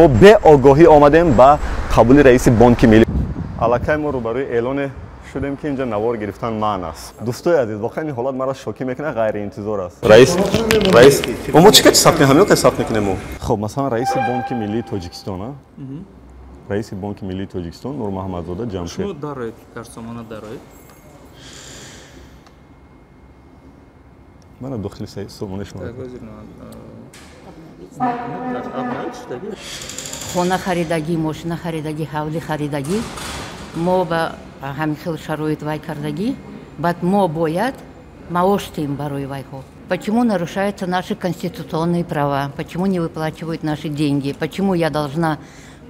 Мо беогоҳӣ омадем ба қабули раиси Бонки Миллӣ. Аллакай мо рӯбарӯи эълоне шудем, ки инҷа навор гирифтан манъ аст. Дӯстои азиз, воқеан ин ҳолат маро шокӣ мекунад, ғайриинтизор аст. Раис, раис, мо чӣ кати сабт мекунем? Ҳамин сабт мекунем мо. Хуб, масалан, раиси Бонки Миллии Тоҷикистон, а? Раиси Бонки Миллии Тоҷикистон Нурмаҳамадзода Ҷамшед. Шумо дароед, дар сомона дароед. Мана дохили сомонаи шумо. Хона харидагӣ, мошина харидагӣ, ҳавлӣ харидагӣ, мо ба ҳамин хел шароит вай кардагӣ, баъд мо бояд маош тем барои вайҳо. Почему нарушаются наши конституционные права? Почему не выплачивают наши деньги? Почему я должна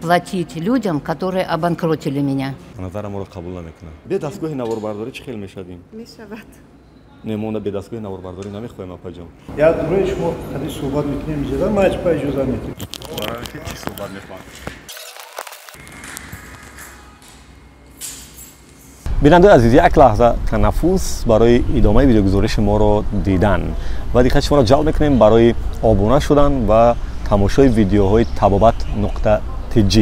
платить людям, которые обанкротили меня? Назара моро қабул намекунад. Бе дастгоҳи наворбардорӣ чӣ хел мешавад ин? Мешавад. Не, мо бе дастгоҳи наворбардорӣ намехоҳем, апаҷон. Як рӯи шумо хади суҳбат мекунем иҷоза, ман ҳеҷ па иҷоза медиҳам. Чӣ суҳбат мехоҳам? Бинандаи азиз, як лаҳза танаффус барои идомаи видеогузориши моро дидан ва диққати шуморо ҷалб мекунем барои обуна шудан ва тамошои видеоҳои табобат нуқта тж,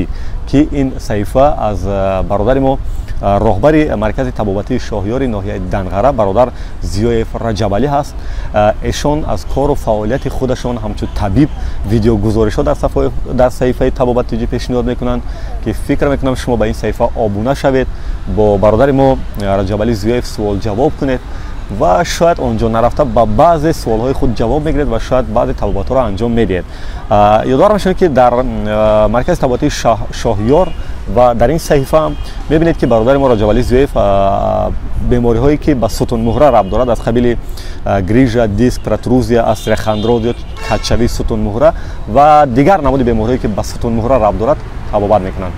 ки ин саҳифа аз бародари мо, роҳбари маркази табобатии Шоҳёри ноҳияи Данғара, бародар Зиёев Раҷабалӣ ҳаст. Эшон аз кору фаъолияти худашон ҳамчун табиб видеогузоришҳо дар саҳифаи табобат тж пешниҳод мекунанд, ки фикр мекунам шумо ба ин саҳифа обуна шавед, бо бародари мо Раҷабалӣ Зиёев суол-ҷавоб кунед ва шояд он ҷо нарафта ба баъзе суолҳои худ ҷавоб мегиред ва шояд баъзе табобатҳоро анҷом медиҳед. Ёдовар мешавем, ки дар маркази табобатии Шоҳёр ва дар ин саҳифа мебинед, ки бародари мо Раҷабалӣ Зиёев бемориҳое, ки ба сутунмуҳра рабт дорад, аз қабили грижа, диск, протрузия, остеохондроз ё кадшавии сутунмуҳра ва дигар намуди бемориҳое, ки ба сутунмуҳра рабт дорад, табобат мекунанд.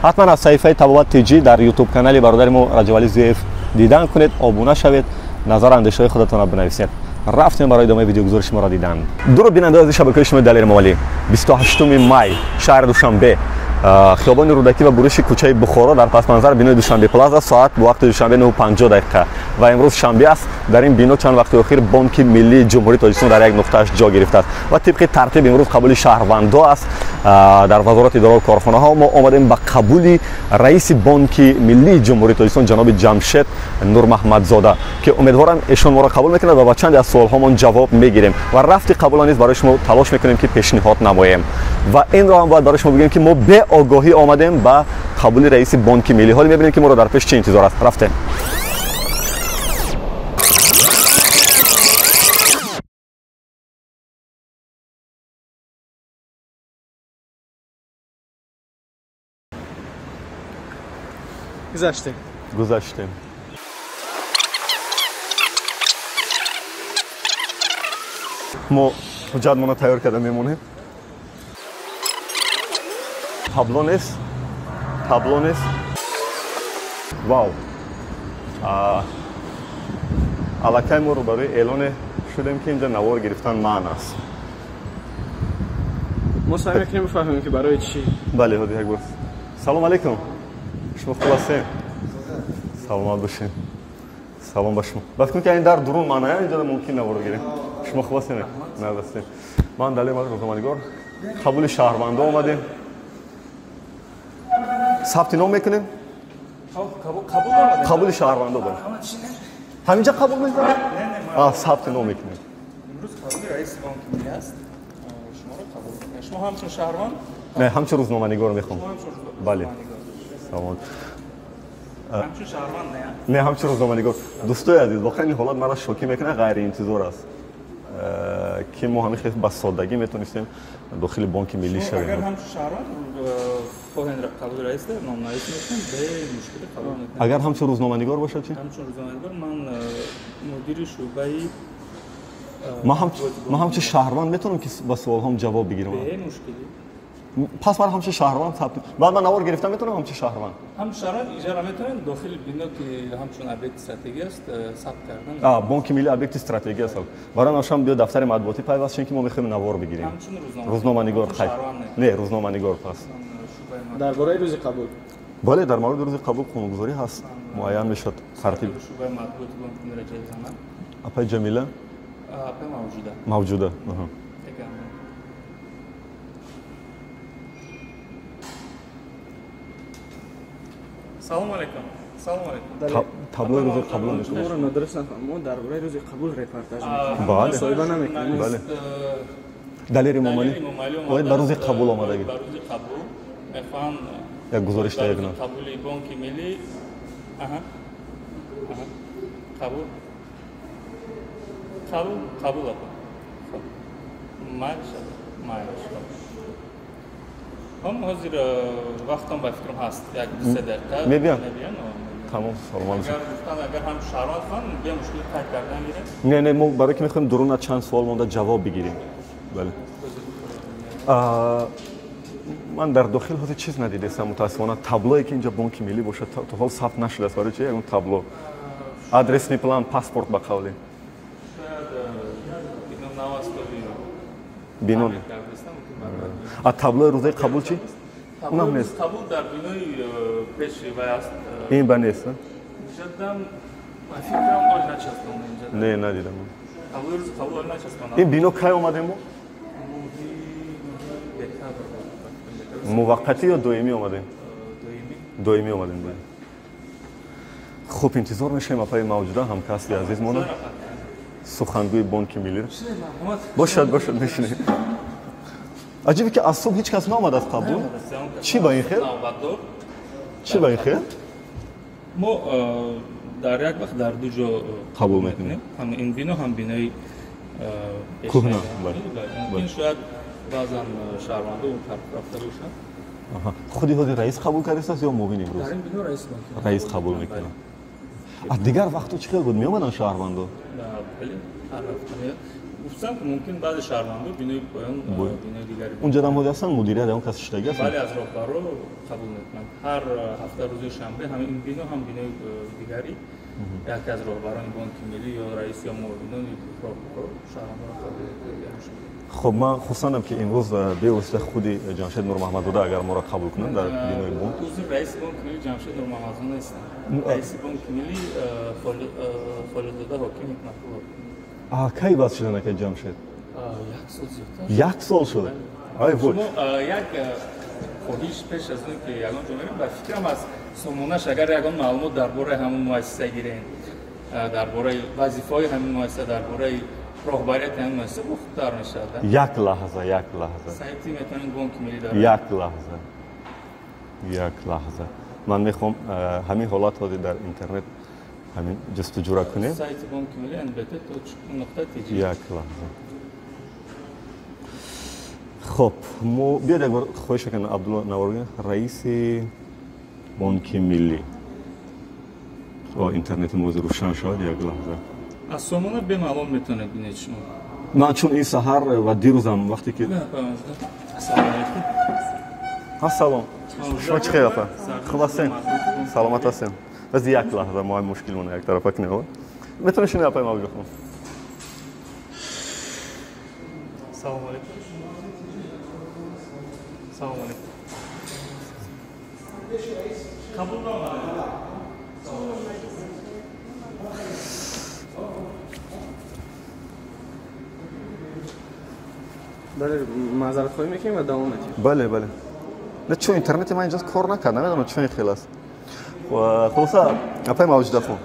Ҳатман аз саҳифаи табобат тж дар ютуб канали бародари мо Раҷабалӣ Зиёев дидан кунед, обуна шавед, назар андешаҳои худатонро бинависед. Рафтем барои идомаи видеогузориши моро дидан. Дуруд, бинандаи азизи шабакаи шумо Далер Эмомалӣ. 28 май, шаҳри Душанбе, хиёбони Рӯдакӣ ва буриши кӯчаи Бухоро, дар пасманзар бинои Душанбе Плаза, соат бо вақти Душанбе 9:50. Ва имрӯз шанбе аст. Дар ин бино чанд вақти охир Бонки Миллии Ҷумҳурии Тоҷикистон дар як нуқтааш ҷо гирифтааст ва тибқи тартиб имрӯз қабули шаҳрвандо аст дар вазорати идораҳу корхонаҳо. Мо омадем ба қабули раиси Бонки Миллии Ҷумҳурии Тоҷикистон ҷаноби Ҷамшед Нурмаҳмадзода, ки умедворам эшон моро қабул мекунад ва ба чанде аз суолҳомон ҷавоб мегирем ва рафти қабулро низ барои шумо талош мекунем, ки пешниҳод намоем. Ва инро ҳам бояд барои шумо бигӯем, ки мо беогоҳӣ омадем ба қабули раиси Бонки Миллӣ. Ҳоле мебинем, ки моро дар пеш чӣ интизор аст. Рафтем. Гузаштем. Гузаштем. Мо ҳуҷҷатмонро тайёр карда мемонем. Табло нест, табло нест. Вау, аллакай мо рӯбарӯи эълоне шудем, ки инҷа навор гирифтан манъ аст. Мо саъй мекунем бифаҳмем, ки барои чӣ. Бале, ҳоди як бор. Салом алейкум, шумо хуб ҳастед? Саломат бошед. Салом ба шумо. Ба фикр ки ин дар дурун манъ, инҷа мумкин навор гирем. Шумо хуб ҳастед? Ҳастем. Ман Далер рӯзноманигор, қабули шаҳрвандо омадем. Сабти ном мекунем? Қабули шаҳрвандо бале. Ҳаминҷа қабул мекунем? Сабти ном мекунем. Имрӯз қабули раиси Бонки Миллӣ аст. Шуморо қабул мекунем. Шумо ҳамчун шаҳрванд? Не, ҳамчун рӯзноманигор мехоҳам. Бале. Салом. Ҳамчун шаҳрванд не? Не, ҳамчун рӯзноманигор. Дӯстои азиз, воқеан ин ҳолат маро шокӣ мекунад, ғайриинтизор аст, ки мо ҳамин хел ба соддагӣ метонистем дохили Бонки Миллӣ шавем. Агар ҳамчун шаҳрванд хоҳем қабули раис номнавис мекунем, бе мушкилӣ қабул мекунем. Агар ҳамчун рӯзноманигор бошад чӣ? Ҳамчун рӯзноманигор ман мудири шӯъбаи ман ҳамчун шаҳрванд метавонам, ки ба суолҳом ҷавоб бигирам? Бе мушкилӣ. Пас ман ҳамчун шаҳрванд сабт, баъд ман навор гирифта метавонам ҳамчун шаҳрванд? Ҳамчун шаҳрванд иҷора метавонед дохили бино, ки ҳамчун объекти стратегӣ аст, сабт кардан. Бонки Миллӣ объекти стратегӣ аст. Барои нашам биё дафтари матбуотӣ пайваст шем, ки мо мехоҳем навор бигирем. Рӯзноманигор хайр. Не, рӯзноманигор пас. Дар бораи рӯзи қабул? Бале, дар мавриди рӯзи қабул қонунгузорӣ ҳаст, муайян мешавад тартиб. Шӯъбаи матбуоти Бонки Миллӣ Раҷабзана. Апаи Ҷамила? Апаи Мавҷуда. Мавҷуда. Салом алейкум. Салом алейкум. Таблои рӯзи қабул мешавад. Моро нодуруст нафаҳм. Мо дар бораи рӯзи қабул репортаж мекунем. Бале. Мусоҳиба намекунем. Бале. Далер Эмомалӣ бояд ба рӯзи қабул омадагӣ. Ба рӯзи қабул мехоҳам як гузориш таҳия кунам. Қабули Бонки Миллӣ. Аҳа. Аҳа. Қабул. Қабул, қабул апа. Хуб. Майли шавад. Майли шавад. Ҳам ҳозир вақтам ба фикрам ҳаст, як 2-3 дақиқа. Мебиям. Тамом, саломат бошед. Агар гуфтан, агар ҳам шаҳрванд хоҳанд, бия мушкили қайд кардан гирем. Не, не, мо барои ки мехоҳем дуруна чанд суол монда ҷавоб бигирем. Бале. Ман дар дохил ҳозир чиз надидестам, мутаассифона. Таблое ки инҷа Бонки Миллӣ бошад, то ҳол сабт нашудааст. Барои чи ягон табло? Адресный план, паспорт ба қавле. Шояд бино нав аст, бино. А таблои рӯзаи қабул чи? Унам нест. Қабул дар бинои пеши вай аст. Ин ба нест, инҷадам ба фикрам оли начаспонда инҷа. Не, надидам. Таблои рӯзи қабул оли начаспонда. Ин бино кай омадем мо? Муваққатӣ ё доимӣ омадем? Доимӣ омадем, бале. Хуб, интизор мешавем апаи мавҷуда, ҳамкасби азизмона, сухангӯи Бонки Миллӣ. Бошад, бошад, мешинем. Аҷибе ки аз субҳ ҳеҷ кас наомад аз қабул. Чӣ ба ин хел? Чӣ ба ин хел? Мо дар як вақт дар ду ҷо қабул мекунем. Ҳам ин бино, ҳам бинои кӯҳна. Мумкин шояд баъзан шаҳрвандо он тараф рафта бошанд. Худи ҳозир раис қабул кардааст ё муовин имрӯз? Дар ин бино раис мекунад. Раис қабул мекунад. А дигар вақтҳо чӣ хел буд? Меомаданд шаҳрвандо? Бале, ҳар ҳафта меояд. Гуфтам ки мумкин баъзе шаҳрвандо бинои поён, бинои дигари. Унҷа дам ҳозир ҳастанд, мудирият ягон кас шиштагӣ ҳастанд? Бале, аз роҳбаро қабул мекунанд. Ҳар ҳафта рӯзи шанбе ҳам ин бино, ҳам бинои дигари яке аз роҳбарони Бонки Миллӣ ё раис ё муовинон роҳбаро шаҳрвандоро қабул мекунанд. Хуб, ман хурсандам ки имрӯз бевосита худи Ҷамшед Нурмаҳмадзода агар моро қабул кунанд дар бинои бонк. Ҳузур раиси Бонки Миллӣ Ҷамшед Нурмаҳмадзода нестанд. Раиси Бонки Миллӣ Холиқзода Ҳоким Ҳикматулло. Кай вазъ шудан акай Ҷамшед? Як сол зиёдтар. Як сол шуд? Ай вой. Шумо як хоҳиш пеш аз он ки ягон ҷо мерем, ба фикрам аз сомонаш агар ягон маълумот дар бораи ҳамон муассиса гирем, дар бораи вазифаҳои ҳамин муассиса, дар бораи роҳбарияти ҳамин муассиса бо хубтар мешавад. Як лаҳза, як лаҳза. Сайти метавонед Бонки Миллӣ дар. Як лаҳза. Як лаҳза. Ман мехоҳам ҳамин ҳолат ҳозир дар интернет ҳамин ҷустуҷӯра кунем. Сайти Бонки Миллӣ nbt.tj. Як лаҳза. Хуб, мо биёед як бор хоҳиш мекунам Абдулло Наворгин, раиси Бонки Миллӣ. Интернети мо ҳозир рӯшан шавад, як лаҳза. Аз сомона бемаълум метавонед бинед шумо. Ман чун ин саҳар ва дирӯзам вақте ки Ассалому алайкум. Ассалом. Шумо чӣ хел апа? Хуб ҳастем? Саломат ҳастем? Баз як лаҳза мо мушкилмона як тарафа кунем. Метавонед шинед апаи Мавҷудхон? Салому алайкум. Салому алайкум. Қабул омадед. Бале, маъзаратхоҳӣ мекунем ва давом медиҳем. Бале, бале. Не, чун интернети ман инҷо кор накард, намедонам чун ин хел аст. Хулоса, апаи Мавҷудахон,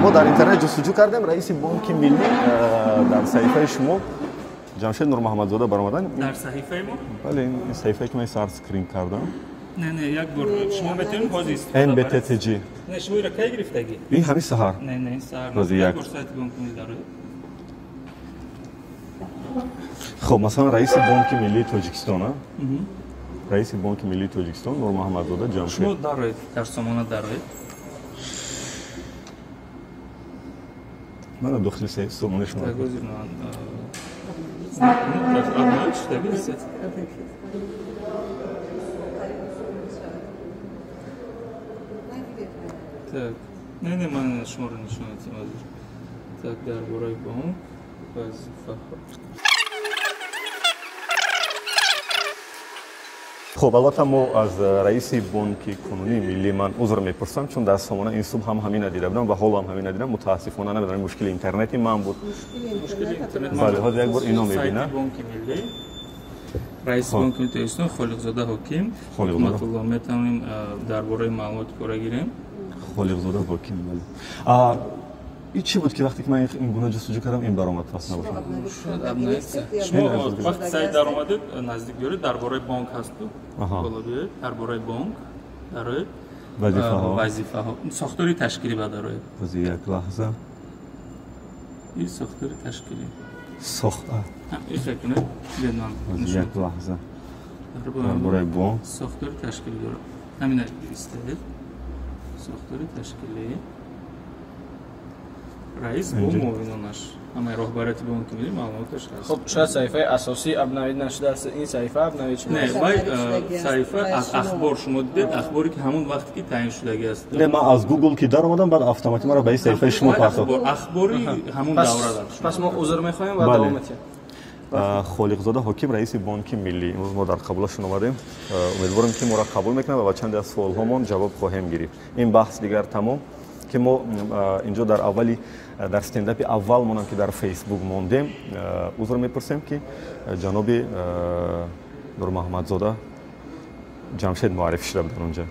мо дар интернет ҷустуҷӯ кардем, раиси Бонки Миллӣ дар саҳифаи шумо Ҷамшед Нурмаҳмадзода баромадан. Дар саҳифаи мо? Бале, ин саҳифае ки ман сар скрин кардам. Не, не, як бор шумо метавонед ҳозир истифода баред. NBTTG. Не, шумо инро кай гирифтагӣ? Ин ҳамин саҳар. Не, не, ин саҳар. Як бор сайти Бонки Миллӣ дароед. Хуб, масалан, раиси Бонки Миллии Тоҷикистон, раиси Бонки Миллии Тоҷикистон Нурмаҳмадзода Ҷамшед. Шумо дароед, дар сомона дароед. Мана дохили сомонаи шумо. Так, ҳозир ман Так, не, не, ман шуморо нишон медиҳам ҳозир. Так, дар бораи бонк вазифаҳо. Хуб, албатта мо аз раиси Бонки кунунии миллӣ ман узр мепурсам, чун дар сомона ин субҳ ҳам ҳамина дида будам ва ҳоло ҳам ҳамина дидам. Мутаассифона намедонам мушкили интернети ман буд. Мушкили интернет. Бале, ҳозир як бор ино мебинам. Бонки миллӣ, раиси Бонки Миллии Тоҷикистон Холиқзода Ҳоким Ҳикматулло, метавонем дар бораи маълумоти пурра гирем. Холиқзода Ҳоким, бале. Ин чӣ буд ки вақте ки ман ин гуна ҷустуҷӯ кардам, ин баромад пас набошад? Шумо вақти сайт даромадед, наздик биёред, дар бораи бонк ҳасту. Боло биёед, дар бораи бонк дароед. Вазифаҳо. Вазифаҳо. Сохтори ташкилӣ ба дароед. Як лаҳза. Ин сохтори ташкилӣ. Сохта. Як лаҳза. Дар бораи бонк. Сохтори ташкилӣ дорад. Ҳамина истед. Сохтори ташкилӣ. Раис бо муовинонаш. Ҳамаи роҳбарияти бонки миллӣ маълумоташ ҳаст. Хуб, шояд саҳифаи асосӣ обновид нашудааст. Ин саҳифа обновид шудааст. Не, вай саҳифа аз ахбор шумо дидед, ахборе ки ҳамон вақте ки таъин шудагӣ аст. Не, ман аз Google ки даромадам, баъд автоматӣ маро ба ин саҳифаи шумо партофт. Ахбори ҳамон давра дар. Пас мо узр мехоҳем ва давом медиҳем. Холиқзода Ҳоким, раиси бонки миллӣ. Имрӯз мо дар қабулашон омадем. Умедворем ки моро қабул мекунанд ва ба чанде аз суолҳомон ҷавоб хоҳем гирифт. Ин баҳс дигар тамом, ки мо инҷо дар аввали дар стендапи аввал монам ки дар Фейсбук мондем, узр мепурсем ки ҷаноби Нурмуҳаммадзода Ҷамшед муаррифӣ шуда буд онҷа,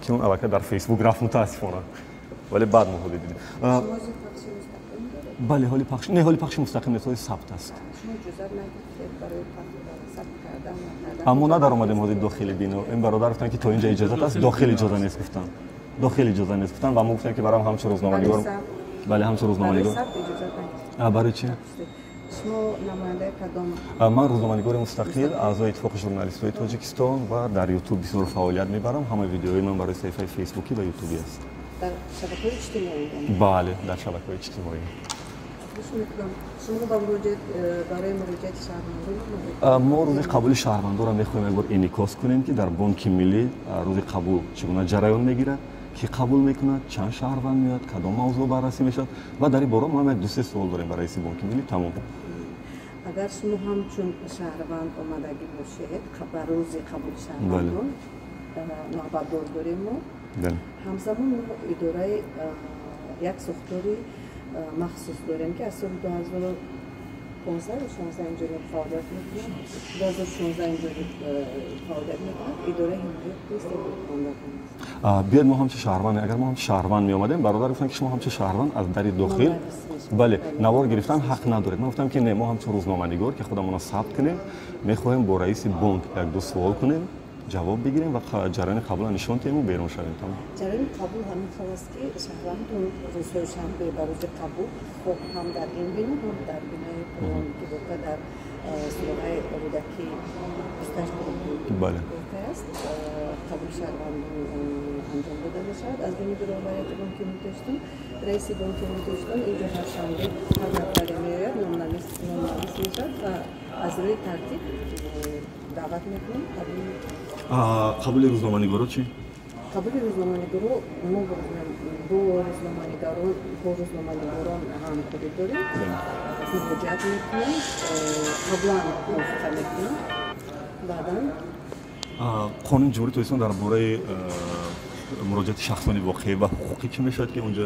ки он аллакай дар Фейсбук рафт мутаассифона, вале баъд мо ҳоли дидем. Бале, ҳоли пахш не, ҳоли пахши мустақим нест, ҳоли сабт аст. Аммо надаромадем ҳоли дохили бино. Ин бародар гуфтанд ки то инҷа иҷозат аст, дохил иҷоза нест гуфтанд. Дохил иҷоза нест гуфтанд ва мо гуфтем ки барам ҳамчун рӯзноманигор. Бале, ҳамчун рӯзноманигор. Барои чӣ? Шумо намояндаи кадом? Ман рӯзноманигори мустақил, аъзои иттифоқи журналистҳои Тоҷикистон ва дар Ютуб бисёр фаъолият мебарам. Ҳамаи видеои ман барои саҳифаи Фейсбукӣ ва Ютубӣ аст. Дар шабакаҳои иҷтимоӣ? Бале, дар шабакаҳои иҷтимоӣ. Шумо барои муроҷиати шаҳрвандон? Мо рӯзи қабули шаҳрвандонро мехоҳем як бор инъикос кунем, ки дар бонки миллӣ рӯзи қабул чӣ гуна ҷараён мегирад, ки қабул мекунад, чанд шаҳрванд меояд, кадом мавзӯъ баррасӣ мешавад ва дар ин бора мо ҳам як ду-се суол дорем барои раиси бонки миллӣ. Тамом. Агар шумо ҳамчун шаҳрванд омадагӣ бошед, ба рӯзи қабули шаҳрвандон навбатдор дорем мо. Ҳамзамон мо идораи як сохтори махсус дорем ки аз соли 2015 ё 16 инҷони фаъолият мекунад, 2016 инҷони фаъолият мекунад, идораи ҳимояти истеъмолкунандагон аст. Биёед мо ҳамчун шаҳрванд, агар мо ҳамчун шаҳрванд меомадем, бародар гуфтанд ки шумо ҳамчун шаҳрванд аз дари дохил, бале, навор гирифтан ҳақ надоред. Ман гуфтам ки не, мо ҳамчун рӯзноманигор ки худамонро сабт кунем, мехоҳем бо раиси бонк як-ду суол кунем, ҷавоб бигирем ва ҷараёни қабулро нишон диҳем ва берун шавем. Тамом. Ҷараёни қабул ҳамин хел аст ки шаҳрвандон рӯзҳои шанбе ба рӯзи қабул хоҳ ҳам дар ин бино, ҳам дар бинои ки воқеа дар суроғаи Рӯдакӣ 28 бале воқеа аст, қабули шаҳрвандон анҷом дода мешавад аз ҷониби роҳбарияти бонки миллии Тоҷикистон. Раиси бонки миллии Тоҷикистон инҷо ҳар шанбе ҳар нафаре меояд, номнавис мешавад ва аз рӯи тартиб даъват мекунем. Қабули рӯзноманигоро чӣ? Қабули рӯзноманигоро мо бо рӯзноманигорон ҳамкорӣ дорем, муроҷиат мекунем, қаблан мувофиқа мекунем, баъдан қонуни Ҷумҳурии Тоҷикистон дар бораи муроҷиати шахсони воқеӣ ва ҳуқуқӣ чӣ мешавад, ки онҷо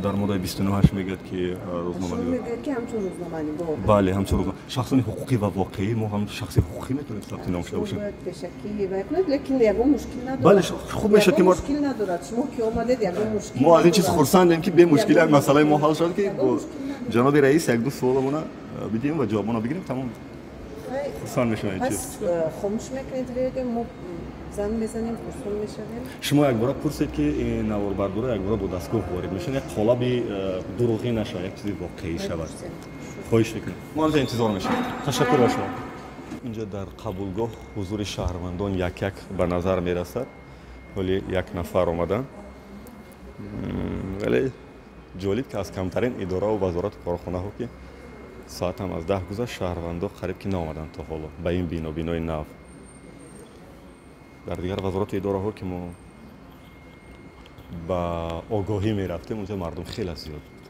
дар моддаи 29 мегӯяд ки рӯзноманигор мегӯяд ки ҳамчун рӯзноманигор, бале, ҳамчун шахсони ҳуқуқӣ ва воқеӣ, мо ҳам шахси ҳуқуқӣ метавонем сабти ном шуда бошем. Бояд пешакӣ вай кунед, лекин ягон мушкил надорад. Бале, хуб мешавад ки мушкил надорад. Шумо ки омадед, ягон мушкил мо аз ин чиз хурсандем ки бемушкил як масъалаи мо ҳал шуд, ки бо ҷаноби раис як-ду суоламона бидиҳем ва ҷавобона бигирем. Тамом, хурсанд мешавем. Пас хомӯш мекунед, мо занг мезанем, пурсон мешавем. Шумо якбора пурсед ки ин наворбардоро якбора бо дастгоҳ ворид мешаванд, як қолаби дурӯғӣ нашавад, як чизи воқеӣ шавад. Хоҳиш мекунем, мо ҳамҷа интизор мешавем. Ташаккур ба шумо. Инҷо дар қабулгоҳ ҳузури шаҳрвандон як-як ба назар мерасад. Ҳоли як нафар омадан, вале ҷолиб ки аз камтарин идораву вазорату корхонаҳо ки соатам аз 10 гузашт, шаҳрвандо қариб ки наомаданд то ҳоло ба ин бино, бинои нав. Дар дигар вазорату идораҳо ки мо ба огоҳӣ мерафтем, онҷо мардум хеле зиёд буд.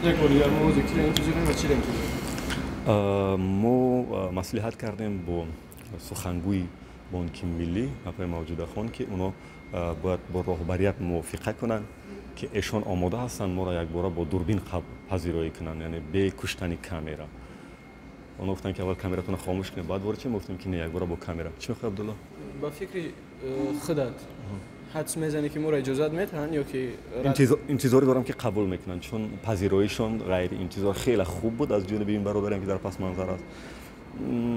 Як бор дигар мо зикри интизорем ва чиро интизорем? Мо маслиҳат кардем бо сухангӯи бонки миллӣ апаи Мавҷудахон, ки оно бояд бо роҳбарият мувофиқа кунанд, ки эшон омода ҳастанд моро якбора бо дурбин пазироӣ кунанд, яъне бе куштани камера. Онҳо гуфтанд, ки аввал камератонро хомӯш кунед, баъд ворид шем. Мо гуфтем, ки не, якбора бо камера. Чӣ мехоҳӣ, Абдулло? Ба фикри худат ҳадс мезанӣ, ки моро иҷозат метаҳанд ё ки Интизорӣ дорам, ки қабул мекунанд, чун пазироишон ғайриинтизор хеле хуб буд аз ҷониби ин бародарем, ки дар пасманзар аст.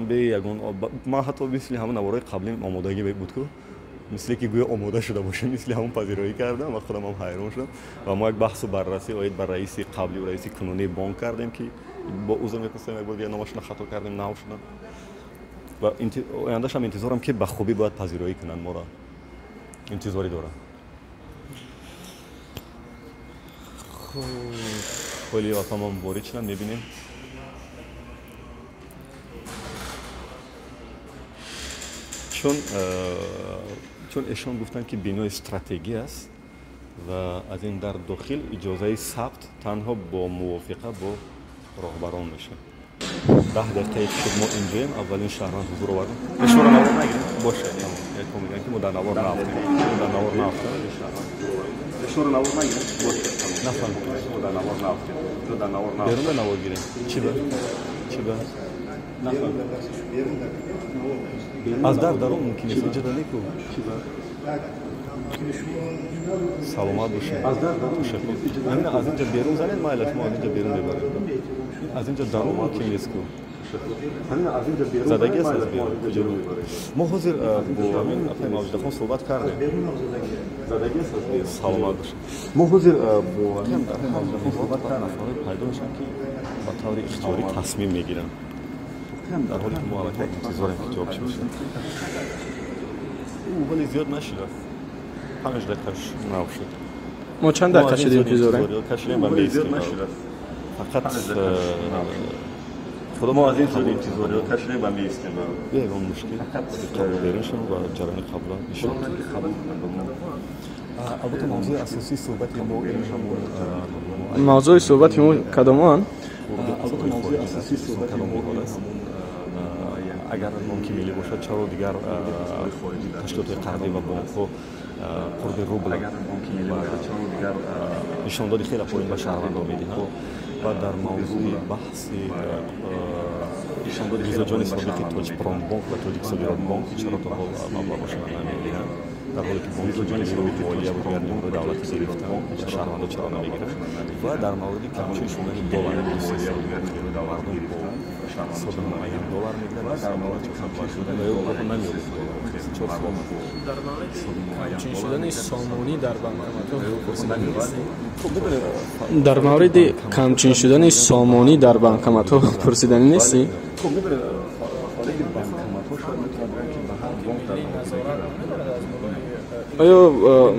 Бе ягон, ман ҳатто мисли ҳамон наворҳои қаблӣ омодагӣ буд ку, мисле ки гӯё омода шуда бошем, мисли ҳамон пазироӣ кардам ва худам ҳам ҳайрон шудам. Ва мо як баҳсу баррасӣ оид ба раиси қаблию раиси кунунии бонк кардем, ки бо узр мепурсем, як бор дигар номашонро хато кардем, нав шудам. Ва ояндашам интизорам, ки ба хубӣ бояд пазироӣ кунанд моро, интизорӣ дорам. Хуб, ҳоли ватанмон ворид шудам, мебинем. Чун эшон гуфтанд, ки бинои стратегӣ аст ва аз ин дар дохил иҷозаи сабт танҳо бо мувофиқа бо роҳбарон мешавад. 10 дақиқае ки шуд, мо инҷоем, аввалин шаҳрванд ҳузур овардем. Шуморо навор нагирем, бошад, мегӯям, ки мо дар навор наафтем, дар навор наафтем. Шуморо навор нагирем, бошад, нафаҳмидем, шумо дар навор наафтем, дар навор наафтем. Берун навор гирем, чӣ ба, чӣ ба, нафаҳмидем. Аз дар дарон мумкин нест, инҷа далеку. Саломат бошед. Ташаккур. Ҳамин аз инҷа берун занед, майлаш, мо аз инҷа берун мебарем. Аз инҷа дарон мумкин нест ку. Задагӣ аст аз берун. Куҷо? Мо ҳозир бо ҳамин апаи Мавҷудахон суҳбат кардем. Саломат бошед. Мо ҳозир бо ҳамин апаи Мавҷудахон суҳбат кардем. Нафарҳое пайдо мешаванд, ки ба таври ихтиёрӣ тасмим мегиранд, дар ҳоле ки мо аллакай интизорем, ки ҷавоб чӣ бошад. Вале зиёд нашудааст, 5 дақиқаш нав шуд. Мо чанд дақиқа шуд интизорем? Кашидем ва меистем фақат. Худо, мо аз ин зуд интизориҳо кашидем ва меистем, бе ягон мушкил қабул берун шавем ва ҷараёни қабулро нишон. Албатта, мавзӯи асосии суҳбати мо ин ҳамон Мавзӯи суҳбати мо кадомоанд? Албатта, мавзӯи асосии суҳбати мо ин ҳамон, агар бонки миллӣ бошад, чаро дигар ташкилотҳои қарзӣ ва бонкҳо қурби рубл нишондоди хеле поин ба шаҳрвандон медиҳанд. Ва дар мавзӯи баҳси мизоҷони собиқи Тоҷпромбонк ва Тоҷиксодиротбонк, ки чаро то ҳол маблағошонро намедиҳанд, дар ҳоле ки бонки миллӣ, молия ва дигар ниҳодҳои давлатӣ гирифтанд, шаҳрвандон чаро намегиранд. Ва дар мавриди камчин шудани доллар, мардум бо ҳисоби муайян доллар мегирад ва ё намеёбад доллар. Чор савол. Дар мавриди камчин шудани сомонӣ дар банкоматҳо? Дар мавриди камчин шудани сомонӣ дар банкоматҳо пурсиданӣ нестӣ? Хуб, медонед, фаъолияти банкоматҳо шояд метавонад гӯянд, ки ба ҳар бонк дар Оё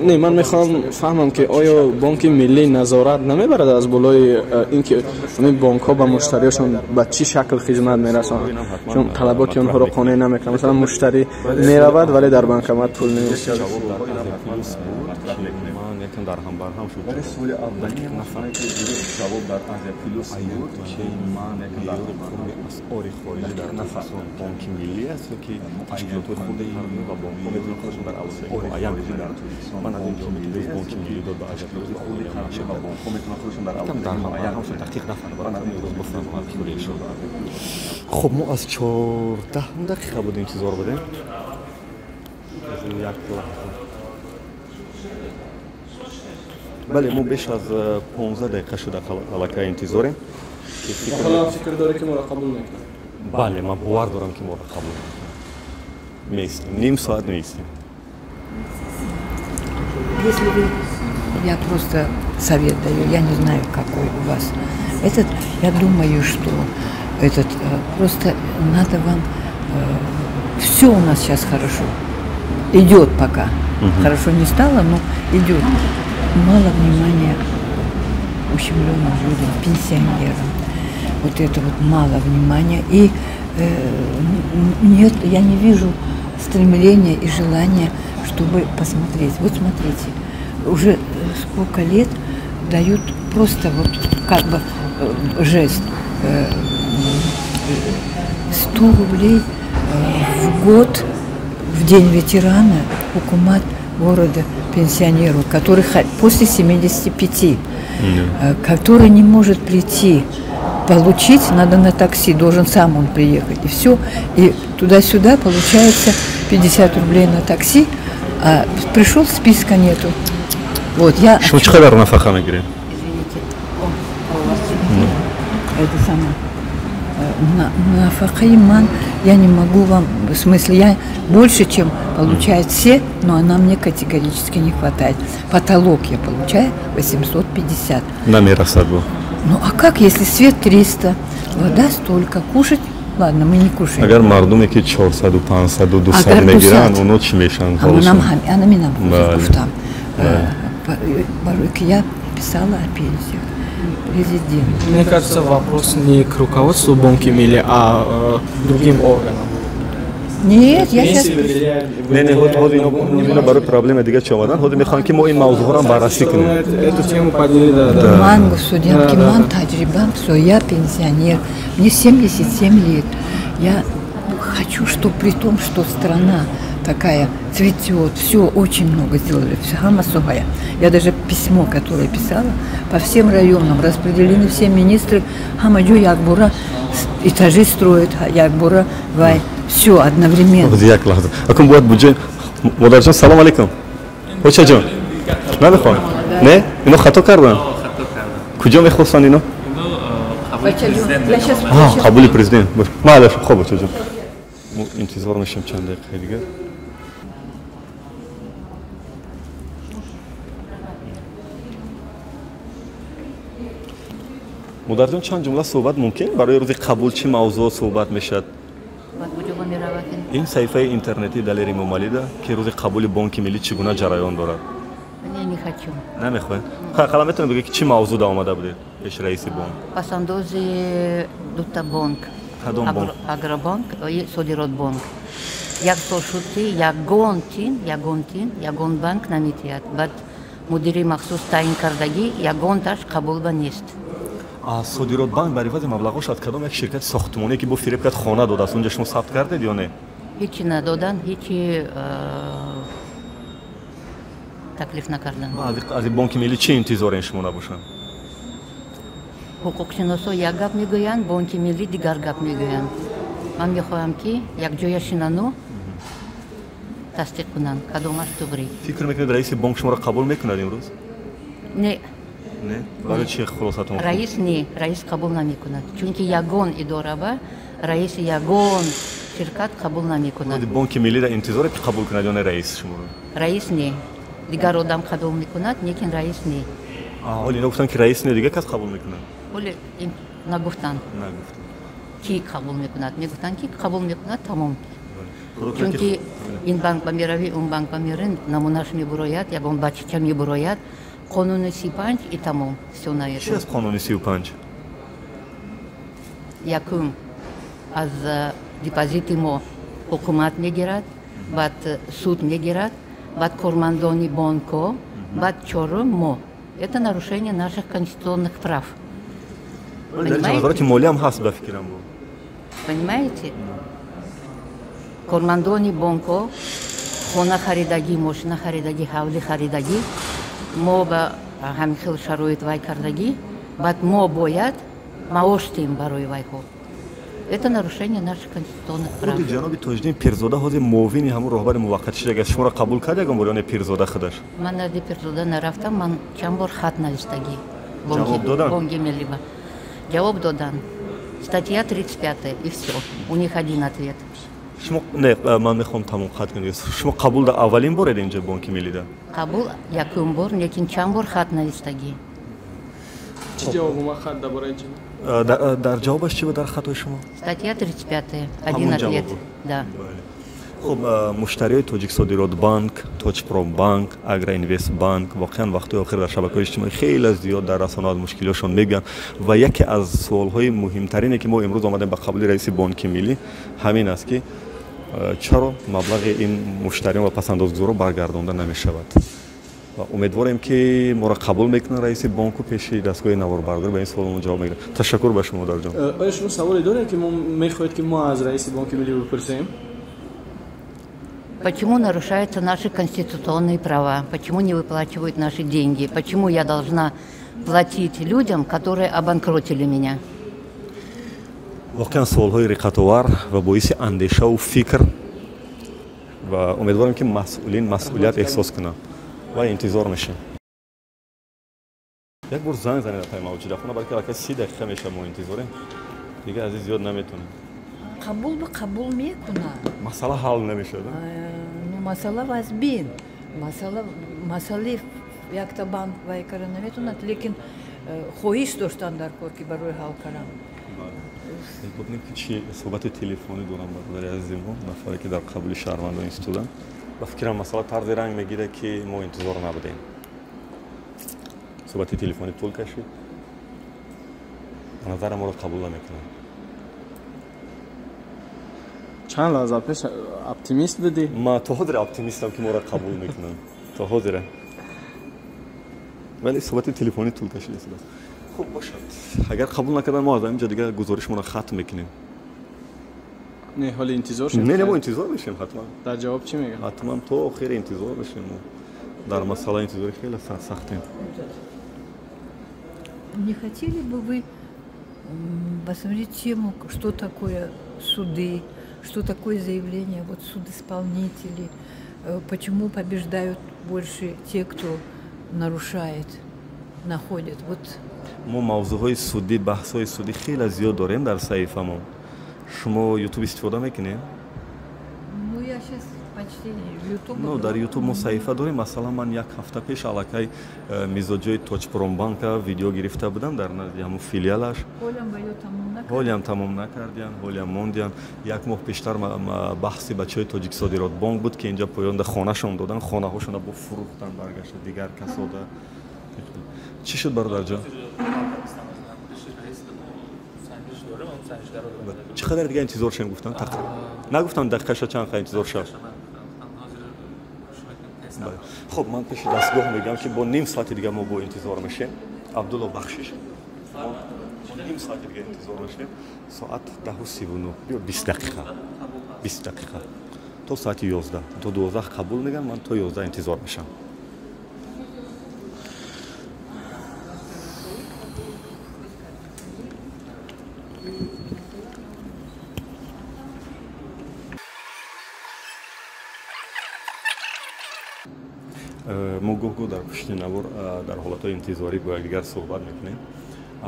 не, ман мехоҳам фаҳмам, ки оё бонки миллӣ назорат намебарад аз болои ин ки ҳамин бонкҳо ба муштариёшон ба чӣ шакл хизмат мерасонанд, чун талаботи онҳоро қонеъ намекунад? Масалан, муштарӣ меравад, вале дар банкомат пул нест. Ман якам дар ҳам барҳам шуд. Вале суоли аввалин нафаре, ки ҷавоб дар Азия Плюс буд, ки ман якам дар қурби асъори хориҷӣ дар Тоҷикистон бонки миллӣ аст ё ки ташкилотҳои хурди қарзӣ ва бонкҳо метавонанд худашон дар алоқаи муайян кунанд. Ман аз ин ҷавобе, ки дирӯз бонки миллӣ дод ба Азия Плюс, якам дар ҳам барҳам шуд, дақиқ нафаҳмидам, имрӯз бифаҳмам аз худи эшон. Хуб, мо аз 14 дақиқа буд интизор будем, як лаҳза. Бале, мо беш аз 15 дақиқа шуда аллакай интизорем. Фикр дорӣ, ки моро қабул мекунад? Бале, ман бовар дорам, ки моро қабул мекунад. Меистем, ним соат меистем. Если вы, я просто совет даю, я не знаю, какой у вас этот, я думаю, что этот, просто надо вам, все у нас сейчас хорошо, идет пока, хорошо не стало, но идет. Мало внимания ущемленным людям, пенсионерам. Вот это вот мало внимания. И нет, я не вижу стремления и желания, чтобы посмотреть. Вот смотрите, уже сколько лет дают просто вот как бы жест. 100 рублей в год, в день ветерана, ҳукумат города пенсионеру, который после 75, который не может прийти. Получить надо на такси, должен сам он приехать. И все. И туда-сюда получается 50 рублей на такси, а пришел, списка нету. Вот, я... Шумо чӣ қадар нафақа мегиред? Извините. О, а у вас Это самое. Нафақаи ман, я не могу вам, в смысле, я больше, чем получают все, но она мне категорически не хватает. Потолок я получаю 850. Намерасад бу. Ну а как, если свет 300, вода столько, кушать? Ладно, мы не кушаем. Агар мардуме ки 400, 500, 200 Агар мегиранд, 200. Оно чӣ мешаванд? Ҳамонам анаминам Бале. Гуфтам. Барои ки я писала о пенсиях. Президент. Мне кажется, вопрос не к руководству Бонки Милли, а к другим органам. Нет, я сейчас... Пенсии выделяют- Не, не, выделяют ҳозир на Бонки ино барои проблема дига чӣ омадан, ҳозир мехоҳам, ки мо ин мавзӯъҳоро баррасӣ Чтобы кунем. мы эту тему подняли, да. Ман государки, Да, да, ман да. таҷрибам, все, я пенсионер, мне 77 лет. Я хочу, что при том, что страна такая цветет, все очень много сделали, все ҳама сухая. Я даже письмо, которое писала, по всем районам распределены все министры, ҳама ҷо якбора этажи строят, якбора вай, все одновременно. Ҳозир як лаҳза, акун бояд буҷа. Модарҷон, салом алейкум. Ҳочаҷон, намехоҳам, не, ино хато карданд. Хато кардам. Куҷо мехостанд ино? Ино қабули президент. Я щас- А, қабули президент. Бош, майлаш. Хоб, бачаҷон, мо интизор мешем чанд дақиқаи дигар. Модарҷон, чанд ҷумла суҳбат мумкин? Барои рӯзи қабул чӣ мавзӯъ суҳбат мешавад? Баъд куҷо меравад ин? Ин саҳифаи интернетии Далери Эмомалида, ки рӯзи қабули Бонки Миллӣ чӣ гуна ҷараён дорад. Не, не хочу. Намехоҳед? Қала метавонед бигӯед, ки чӣ мавзӯъ да омада будед пеш раиси бонк? Пасандози дута бонк. Кадом бонк? Агробонк и Содиротбонк. Як сол шуд, ки ягон тин, ягон тин, ягон банк наметиҳад. Баъд мудири махсус таъин кардагӣ, ягонташ қабул ба нест. А Содиротбанк бар ивази маблағош аз кадом як ширкати сохтмоние, ки бо фиреб кард, хона додааст, унҷа шумо сабт кардед ё не? Ҳечи надодан, ҳечи таклиф накардан. Ва аз ин Бонки Миллӣ чӣ интизорен шумо набошанд? Ҳуқуқшиносо як гап мегӯянд, Бонки Миллӣ дигар гап мегӯянд. Ман мехоҳам, ки якҷоя шинану тасдиқ кунанд, кадомаш туғрӣ. Фикр мекунед, раиси бонк шуморо қабул мекунад имрӯз? Не. Не, барои чи хулосатон? Раис не, раис қабул намекунад, чунки ягон идораба раиси ягон ширкат қабул намекунад. Худи Бонки Миллида интизоре, ки қабул кунад ё не раис шуморо? Раис не, дигар одам қабул мекунад, лекин раис не. А, ҳоли ино гуфтанд, ки раис не, дигар кас қабул мекунад. Ҳоле нагуфтанд. Нагуфтанд. Ки қабул мекунад. Мегуфтанд, ки қабул мекунад, тамом. Худо кунад, ки Чунки ин банк ба меравӣ, он банк ба меравӣ, намунаш мебурояд, ягон бачача мебурояд, қонуни 35 и тамом, все на Чӣ этом. Аст қонуни 35? Якум, аз депозити мо ҳукумат мегирад, баъд суд мегирад, баъд кормандони бонкҳо, баъд чорум мо. Это нарушение наших конституционных прав. Вале дар Понимаете? Вазорати молия ҳам ҳаст, ба фикрам бо. Понимаете, кормандони бонкҳо хона харидагӣ, мошина харидагӣ, ҳавлӣ харидагӣ, мо ба ҳамин хел шароит вай кардагӣ, баъд мо бояд маош диҳем барои вайҳо. Это нарушение наших конституционных прав. Худи ҷаноби Тоҷиддин Пирзода ҳозир муовини ҳамун роҳбари муваққатӣ шуда, агар шуморо қабул кард ягон бор ё не Пирзода худаш? Ман назди Пирзода нарафтам, ман чанд бор хат навистагӣ. Ҷавоб доданд? Бонки Миллиба ҷавоб доданд: статья 35, и все, у них один ответ. Шумо не, ман мехоҳам тамом хат кунед. Шумо қабул дар аввалин боред инҷа Бонки Миллида? Қабул якум бор, лекин чанд бор хат навистагӣ. Чӣ ҷавоб омад хат дар бораи чӣ? Дар ҷавобаш чӣ буд дар хатои шумо? Статья 35, один Ҳамон ответ. ҷавоб буд. Да. Бале. Хуб, муштариҳои Тоҷиксодиротбанк, Тоҷпромбанк, Агроинвестбанк воқеан вақтҳои охир дар шабакаҳои иҷтимоӣ хеле зиёд дар расонаҳо аз мушкилиҳошон мегӯянд, ва яке аз суолҳои муҳимтарине, ки мо имрӯз омадем ба қабули раиси Бонки Миллӣ, ҳамин аст, ки чаро маблағи ин муштариён ва пасандозгузорро баргардонда намешавад. Ва умедворем, ки моро қабул мекунад раиси бонку, пеши дастгоҳи наворбардорӣ ба ин суолмон ҷавоб мегирад. Ташаккур ба шумо, модарҷон. Оё шумо саволе доред, ки мо мехоҳед, ки мо аз раиси Бонки Миллӣ бипурсем? Почему нарушаются наши конституционные права? Почему не выплачивают наши деньги? Почему я должна платить людям, которые обанкротили меня? Воқеан суолҳои риқатовар ва боиси андешаву фикр ва умедворем, ки масъулин масъулият эҳсос кунанд ва интизор мешем. Як бор занг занед апай Мавҷудахона, балки аллакай 30 дақиқа мешавад мо интизорем. Дига аз ин зиёд наметонем. Қабул ба қабул мекунад. Масъала ҳал намешавад? Ну, масъала вазбин. Масъалаи якта банк вай кара наметонад, лекин хоҳиш доштан дар кор, ки барои ҳал кардан. Бубинем, ки чӣ суҳбати телефонӣ дорам бародари азизи мо, нафаре ки дар қабули шаҳрвандон истоданд. Ба фикрам, масъала тарзе ранг мегирад, ки мо интизор набудем. Суҳбати телефонӣ тӯл кашид. Ба назарам, моро қабул намекунанд. Чанд лаҳза пеш оптимист будӣ. Ма то ҳозир оптимистам, ки моро қабул мекунанд. То ҳозира. Вале суҳбати телефонӣ тӯл кашида истодааст. Хуб бошад. Агар қабул накарданд, мо аз ҳамин ҷо дигар гузоришмонро хатм мекунем. Не, ҳоли интизор шем. Не, не, мо интизор мешем ҳатман. Дар ҷавоб чӣ мегӯяд? Ҳатман то охир интизор мешем мо. Дар масъалаи интизорӣ хеле сахтем. Не хотели бы вы посмотреть тему, что такое суды, что такое заявление, вот судисполнители, почему побеждают больше те, кто нарушает, находят? Вот. Мо мавзӯъҳои судӣ, баҳсҳои судӣ хеле зиёд дорем дар саҳифамон. Шумо Ютуб истифода мекунед? Ну, я сейчас почти YouTube. Ну, дар Ютуб мо саҳифа дорем. Масалан, ман як ҳафта пеш аллакай мизоҷои Тоҷпромбанка видео гирифта будам дар назди ҳамун филиалаш. Ҳолиам тамом накардиям, ҳолиам мондиям. Як моҳ пештар баҳси бачаҳои Тоҷиксодиротбонк буд, ки инҷа поёнда хонашон додан, хонаҳошонро бо фурӯхтан, баргашта дигар касода. Чӣ шуд, бародарҷон? Чӣ қадар дига интизор шем гуфтан? Нагуфтам, дақиқаша чанд қа интизор шав? Хуб, ман пеши дастгоҳ мегӯям, ки бо ним соати дига мо бо интизор мешем. Абдулло, бахшиш, ним соати дига интизор мешем. Соат 10:39, биё 20 дақиқа, 20 дақиқа то соати 11, то 12 қабул мегӯям. Ман то 11 интизор мешам. Мо гоҳ-гоҳ дар пушти навор дар ҳолатҳои интизорӣ бо якдигар суҳбат мекунем.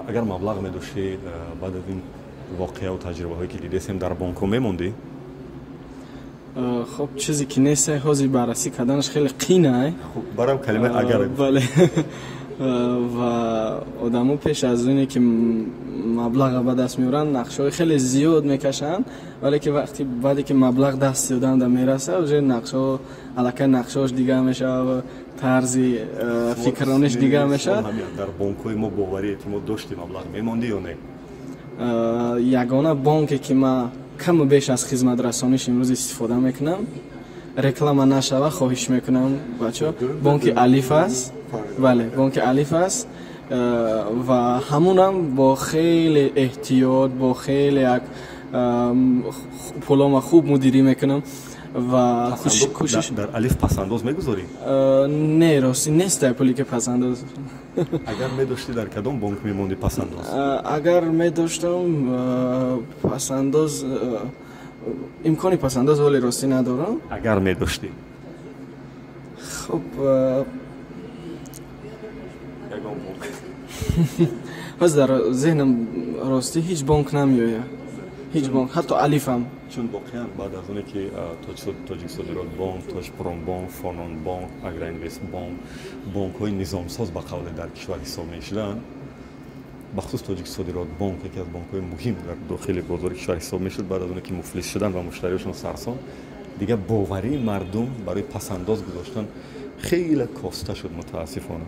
Агар маблағ медоштӣ, баъд аз ин воқеаву таҷрибаҳое ки дидесем, дар бонкҳо мемондӣ? Хоб, чизе ки нест, ҳозир баррасӣ карданаш хеле қин. Хуб, барам калимаи агар. Бале, ва одамо пеш аз оне ки маблаға ба даст меоранд, нақшаҳои хеле зиёд мекашанд, вале ки вақти баъде ки маблағ дасти одамда мераса, уже нақшаҳо аллакай нақшаҳош дигар мешавад ва тарзи фикррониш дигар мешавад. Дар бонкҳои мо боварӣ, эътимод дошти, маблағ мемондӣ ё не? Ягона бонке ки ман каму беш аз хизматрасониш имрӯз истифода мекунам, реклама нашава, хоҳиш мекунам, бачо, бонки Алиф аст. Бале, бонки Алиф аст ва ҳамунам бо хеле эҳтиёт, бо хеле як пулома хуб мудирӣ мекунам ва кӯшиш. Дар Алиф пасандоз мегузорӣ? Не, рости нест дар пуле ки пасандоз. Агар медоштӣ, дар кадом бонк мемондӣ пасандоз? Агар медоштам пасандоз, имкони пасандоз ҳоли ростӣ надорам. Агар медоштӣ? Хуб, ягон бонк. Ҳозир дар зеҳнам ростӣ ҳеҷ бонк намеояд, ҳеҷ бонк, ҳатто Алифам. Чун воқеан баъд аз оне ки Тоҷиксодиротбонк, Тоҷпромбонк, Фононбонк, Агроинвестбонк бонкҳои низомсоз ба қавле дар кишвар ҳисоб мешуданд, бахусус Тоҷиксодиротбонк яке аз бонкҳои муҳим дар дохили бозори кишвар ҳисоб мешуд, баъд аз оне ки муфлис шуданд ва муштариёшон сарсон, дигар боварии мардум барои пасандоз гузоштан хеле коста шуд, мутаассифона.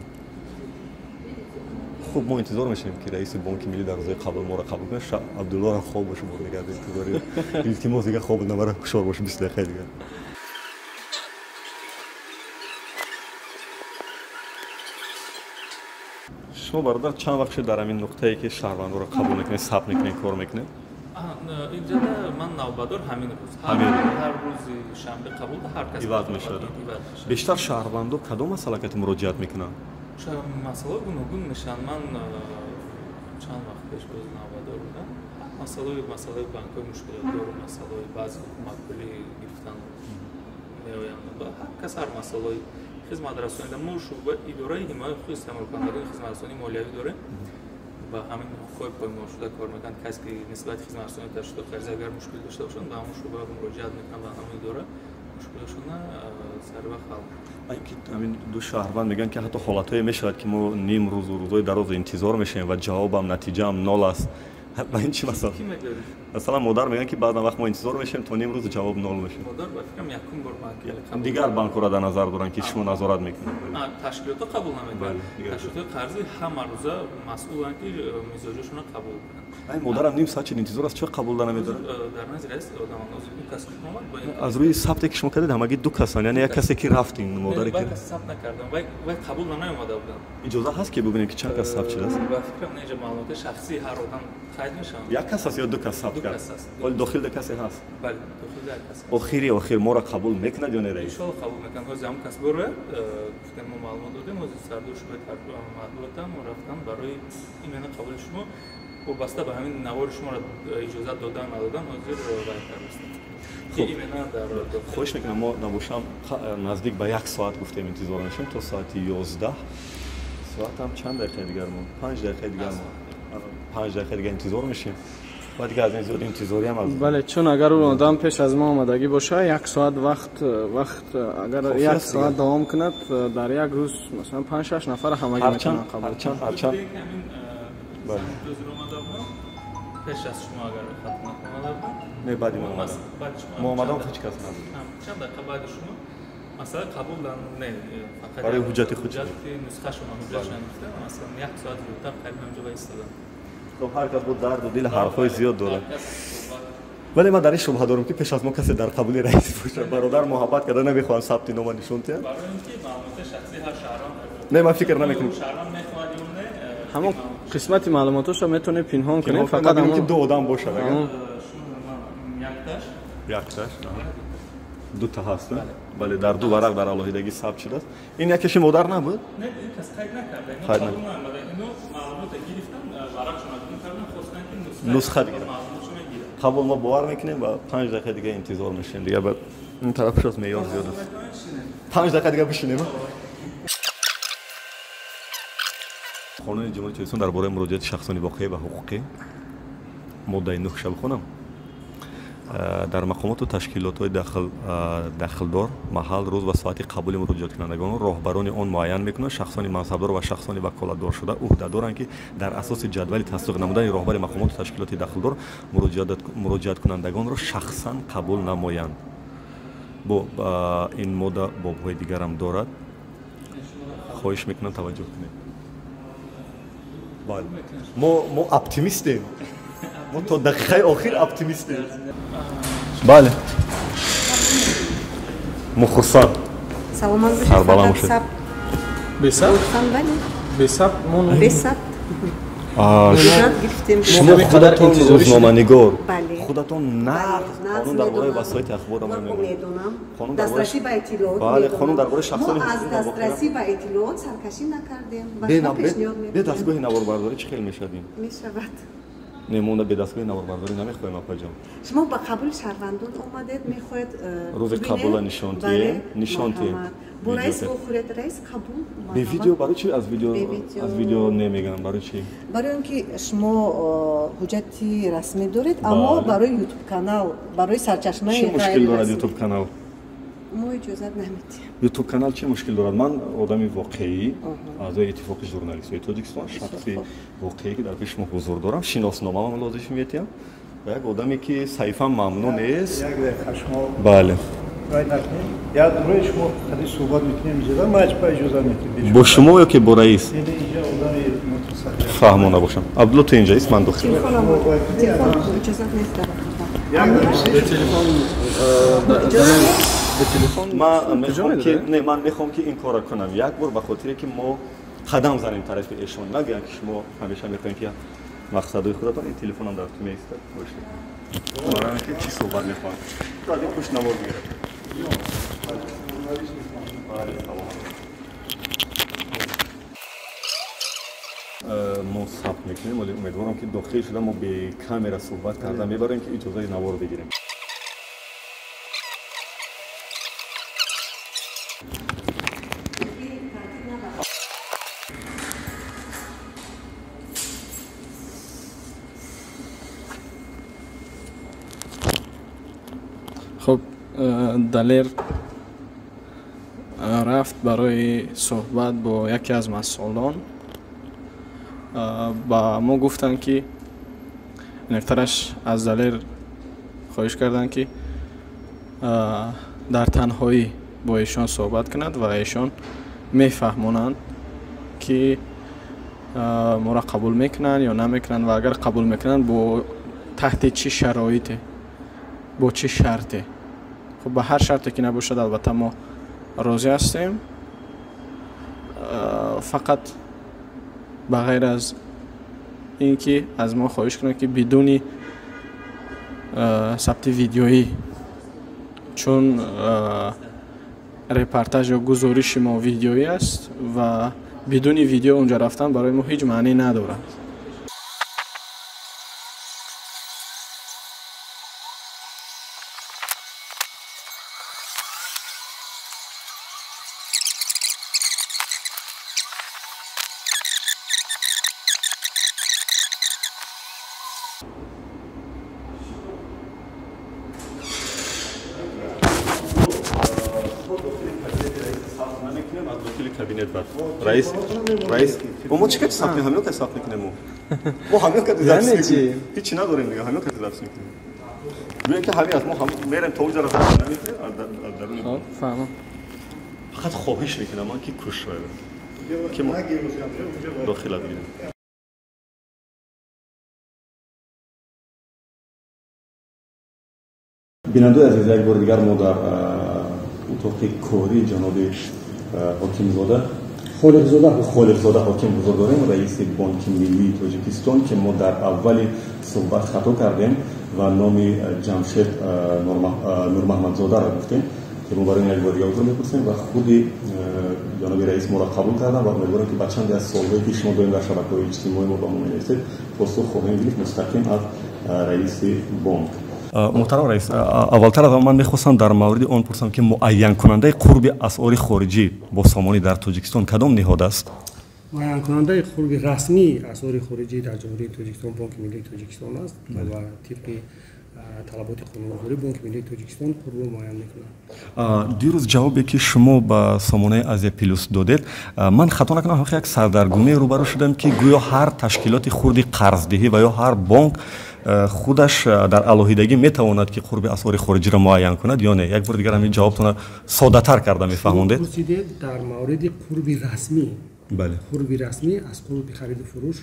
Хуб, мо интизор мешавем, ки раиси Бонки Миллӣ дар рӯзои қабул моро қабул кунад. Абдуллоро хоб бошу, бор дигар интизори, илтимос, дигар хоб набара, ҳушёр бошу 20 дақиқаи дигар. Шумо, бародар, чанд вақт шуд дар ҳамин нуқтае, ки шаҳрвандоро қабул мекунед, сабт мекунед, кор мекунед? Инҷода ман навбатдор ҳамин рӯз, ҳар рӯзи шанбе қабул, ҳар кас иваз мешавад. Бештар шаҳрвандо кадом масъала кати муроҷиат мекунанд? Масъалаҳо гуногун мешаванд. Ман чанд вақт пеш боз навбатдор будам, ҳама Масъалаи банкҳои мушкилотдор, масъалаи баъзи кӯмакпулӣ гирифтан меоянд. Ба ҳар кас ҳар масъалаи хизматрасонида. Мо шӯъба идораи ҳимояи ҳуқуқи истеъмолкунандагони хизматрасонии молиявӣ дорем. Ба ҳамин ҳуқуқҳои поймолшуда кор мекунанд. Касе ки нисбати хизматрасонии ташкилоти қарзӣ агар мушкил дошта бошанд, ба ҳамон шӯъба муроҷиат мекунанд, ба ҳамон идора мушкилотшона саривақт ҳал мекунанд. Ҳамин ду шаҳрванд мегӯянд, ки ҳатто ҳолатҳое мешавад, ки мо ним рӯзу рӯзҳои дароз интизор мешавем ва ҷавобам, натиҷаам нол аст. Ба ин чӣ масала? Масалан, модар мегӯянд, ки баъзан вақт мо интизор мешавем, то ним рӯз ҷавоб нол мешавад. Модар ба фикрам якум бор банк дигар банкҳоро дар назар доранд, ки шумо назорат мекунед. Ташкилотҳо қабул намекунанд. Ташкилотҳои қарзӣ ҳама рӯза масъуланд, ки мизоҷошонро қабул кунанд. Ай модарам ним соат чӣ интизор аст, чаро қабул намедорад? Дар назди раис одамон ду кас омад. Аз рӯи сабте ки шумо кардед, ҳамагӣ ду касанд, яъне як касе ки рафт, ин модаре ки кас сабт накардам, вай қабул наомада буданд. Иҷоза ҳаст ки бибинем ки чанд кас сабт шудааст? Ба фикрам не, инҷа маълумоти шахсии ҳар одам қайд мешаванд. Як кас аст ё ду кас сабт кард? Ҳоло дохил ду касе ҳаст? Бале, дохил як кас ҳаст. Охири охир моро қабул мекунад ё не раис? Иншоалло қабул мекунад. Ҳозир ҳамон кас борояд, гуфтем мо маълумот додем, ҳозир сардор шӯъбаи матбуотам рафтам барои именно қабули шумо. Вобаста ба ҳамин навори шуморо иҷозат додан надодан ҳозир вай кардастем. Хоҳиш мекунам, мо набошам наздик ба як соат гуфтем интизор мешавем то соати 11. Соатам чанд дақиқа дигар монд? 5 дақиқа дигар монд. 5 дақиқа дигар интизор мешавем. Баъд дигар аз ин зиёд интизориам аз бале, чун агар он одам пеш аз мо омадагӣ боша, як соат вақт агар як соат давом кунад, дар як рӯз масалан 5-6 нафар ҳамагӣ метавонанд қабул кунанд. Ҳарчанд бале, пеш аз шумо агар хатм омада будам. Не, баъди ман омадам. Мо омадам, ҳеҷ кас набуд. Чанд дақиқа баъди шумо масалан қабул не, фақат барои ҳуҷҷати худ ҳуҷҷати нусхашон ҳуҷҷатшон гирифтам, масалан як соат зиёдтар қариб ҳамҷо истодам. Хоб, ҳар кас бо дарду дил ҳарфҳои зиёд дорад. Вале ман дар ин шубҳа дорам, ки пеш аз мо касе дар қабули раис бошад. Бародар муҳаббат карда намехоҳанд сабти нома нишон диҳанд. Барои ин ки маълумоти шахсии ҳар шаҳрванд не, ман фикр намекунам. Шаҳрванд мехоҳад ё не, ҳамон қисмати маълумоташро метавонед пинҳон кунед, фақат ҳамон ки ду одам бошад. Агар якташ дута ҳаст, бале, дар ду варақ дар алоҳидагӣ сабт шудааст. Ин якеши модар набуд? Не, ин кас қайд накарда, ино қабул наомада, ино маълумота гирифтан, варақшонро гум кардан, хостанд ки нусха бигиранд. Қабул мо бовар мекунем ва 5 дақиқа дига интизор мешавем. Дигар ба ин тараф шоз меъёр зиёд аст. 5 дақиқа дига бишинем. Қонуни Ҷумҳурии Тоҷикистон дар бораи муроҷиати шахсони воқеӣ ва ҳуқуқӣ моддаи 9 ша бихонам. Дар мақомоту ташкилотҳои дахлдор маҳал, рӯз ва соати қабули муроҷиаткунандагонро роҳбарони он муайян мекунанд. Шахсони мансабдор ва шахсони ваколатдоршуда ӯҳдадоранд, ки дар асоси ҷадвали тасдиқ намудани роҳбари мақомоту ташкилоти дахлдор муроҷиаткунандагонро шахсан қабул намоянд. Бо ин модда бобҳои дигарам дорад. Хоҳиш мекунам таваҷҷӯҳ кунед. Бале, мо оптимистем. Мо то дақиқаи охир оптимистем. Бале, мо хурсанд. Саломат бошед. Сарбаланд бошед. Бесабт? Бесабт мо бесабт. Шумо худатон рӯзноманигор, худатон нағз қонун дар бораи васоити ахборро медонам. Дастрасӣ ба иттилоот. Бале, қонун дар бораи шахсони мо аз дастрасӣ ба иттилоот саркашӣ накардем ва шумо пешниҳод мекунем. Бе дастгоҳи наворбардорӣ чӣ хел мешавад ин? Мешавад. Не, мо бе дастгоҳи наворбардорӣ намехоҳем, апаҷон. Шумо ба қабули шаҳрвандон омадед, мехоҳед рӯзи қабула нишон диҳем, нишон диҳем. Бо раис вохӯред, раис қабул. Бе видео барои чи аз видео намегӯям, барои чи? Барои он ки шумо ҳуҷҷати расмӣ доред, аммо барои ютуб канал, барои сарчашмаи чӣ мушкил дорад ютуб канал? Мо иҷозат намедиҳем. Ютуб канал чӣ мушкил дорад? Ман одами воқеӣ, аъзои иттифоқи журналистҳои Тоҷикистон, шахси воқеӣ, ки дар пеши шумо ҳузур дорам, шиносномаам лозим метиҳам ва як одаме, ки саҳифаам мамнӯъ нест. Як дақиқа шумо бале вай накунед. Як рӯи шумо хади суҳбат мекунем иҷоза, ман ҳеҷ иҷозат медиҳам. Бо шумо ё ки бо раис? Инҷа одами мутасаддӣ. Фаҳмона бошам. Абдулло, ту инҷа ист, ман дохил. Телефон иҷозат нест дар. Телефон ман мехоҳам ки ин корро кунам як бор, ба хотире ки мо қадам занем тарафи эшон, нагӯям ки шумо ҳамеша мехоҳем ки мақсадҳои худатон. Ин телефонам дар ту меистад. Барои ки чӣ суҳбат мехоҳам, ту аз ин пушт навор бигир. Мо сабт мекунем, вале умедворам, ки дохил шуда мо бе камера суҳбат карда мебарем, ки иҷозаи наворо бигирем. Хуб, Далер рафт барои суҳбат бо яке аз масъулон. Ба мо гуфтанд, ки нефтараш аз Далер хоҳиш карданд, ки дар танҳоӣ бо эшон суҳбат кунад ва эшон мефаҳмонанд, ки моро қабул мекунанд ё намекунанд ва агар қабул мекунанд, бо таҳти чӣ шароите, бо чӣ шарте. Хуб, ба ҳар шарте ки набошад, албатта мо розӣ ҳастем, фақат ба ғайр аз ин ки аз мо хоҳиш кунанд, ки бидуни сабти видеоӣ, чун репортаж ё гузориши мо видеоӣ аст ва бидуни видео онҷо рафтан барои мо ҳеҷ маъне надорад. Кабинет бад раис, раис бо мо чӣ кати сабт мекунем? Ҳамин кати сабт мекунем мо. Мо ҳамин кати запись мекунем, ҳичи надорем дига, ҳамин кати запись мекунем. Гӯем, ки ҳамин аст, мо мерем то уҷа запись намекунем аз даруни. Фаҳмам. Фақат хоҳиш мекунам ман, ки кӯш ки мо дохила бигирем. Бинандаи азиз, як бори дигар мо дар утоқи кории ҷаноби Ҳокимзода, Холиқзода, Холиқзода Ҳоким ҳузур дорем, раиси Бонки Миллии Тоҷикистон, ки мо дар аввали суҳбат хато кардем ва номи Ҷамшед Нурмаҳмадзодаро гуфтем, ки мо барои як бори дигар узр мепурсем ва худи ҷаноби раис моро қабул карданд ва умедворем, ки ба чанде аз суолҳое, ки шумо доим дар шабакаҳои иҷтимоӣ мо ба мо менависед, посух хоҳем гирифт мустақим аз раиси бонк. Муҳтарам раис, аввалтар аз ман мехостам дар мавриди он пурсам, ки муайянкунандаи қурби асъори хориҷӣ бо сомонӣ дар Тоҷикистон кадом ниҳод аст? Муайянкунандаи қурби расмии асъори хориҷӣ дар Ҷумҳурии Тоҷикистон Бонки Миллии Тоҷикистон аст ва тибқи талаботи қонунгузорӣ Бонки Миллии Тоҷикистон қурбро муайян мекунад. Дирӯз ҷавобе, ки шумо ба сомонаи Азия Плюс додед, ман хато накунам, ҳақиқ як сардаргумие рӯбарӯ шудам, ки гӯё ҳар ташкилоти хурди қарздиҳӣ ва ё ҳар бонк худаш дар алоҳидагӣ метавонад, ки қурби асъори хориҷиро муайян кунад ё не. Як бори дигар ҳамин ҷавобтонро соддатар карда мефаҳмондед. Пурсидед дар мавриди қурби расмӣ. Бале. Қурби расмӣ аз қурби хариду фурӯш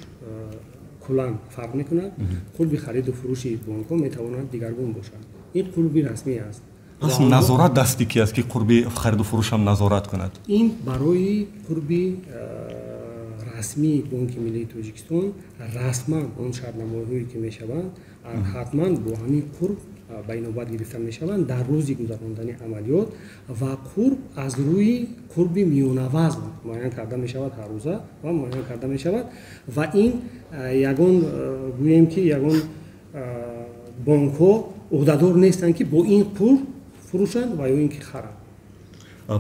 куллан фарқ мекунад. Қурби хариду фурӯши бонкҳо метавонад дигаргун бошад. Ин қурби расмӣ аст. Пас назорат дасти ки аст, ки қурби хариду фурӯшам назорат кунад? Ин барои қурби расмии Бонки Миллии Тоҷикистон расман он шартномаҳое, ки мешаванд, ҳатман бо ҳамин қурб ба инобат гирифта мешаванд дар рӯзи гузарондани амалиёт ва қурб аз рӯи қурби миёнавазн муайян карда мешавад ҳаррӯза ва муайян карда мешавад ва ин ягон, гӯем ки, ягон бонкҳо ӯҳдадор нестанд, ки бо ин қурб фурӯшанд ва ё ин ки харанд.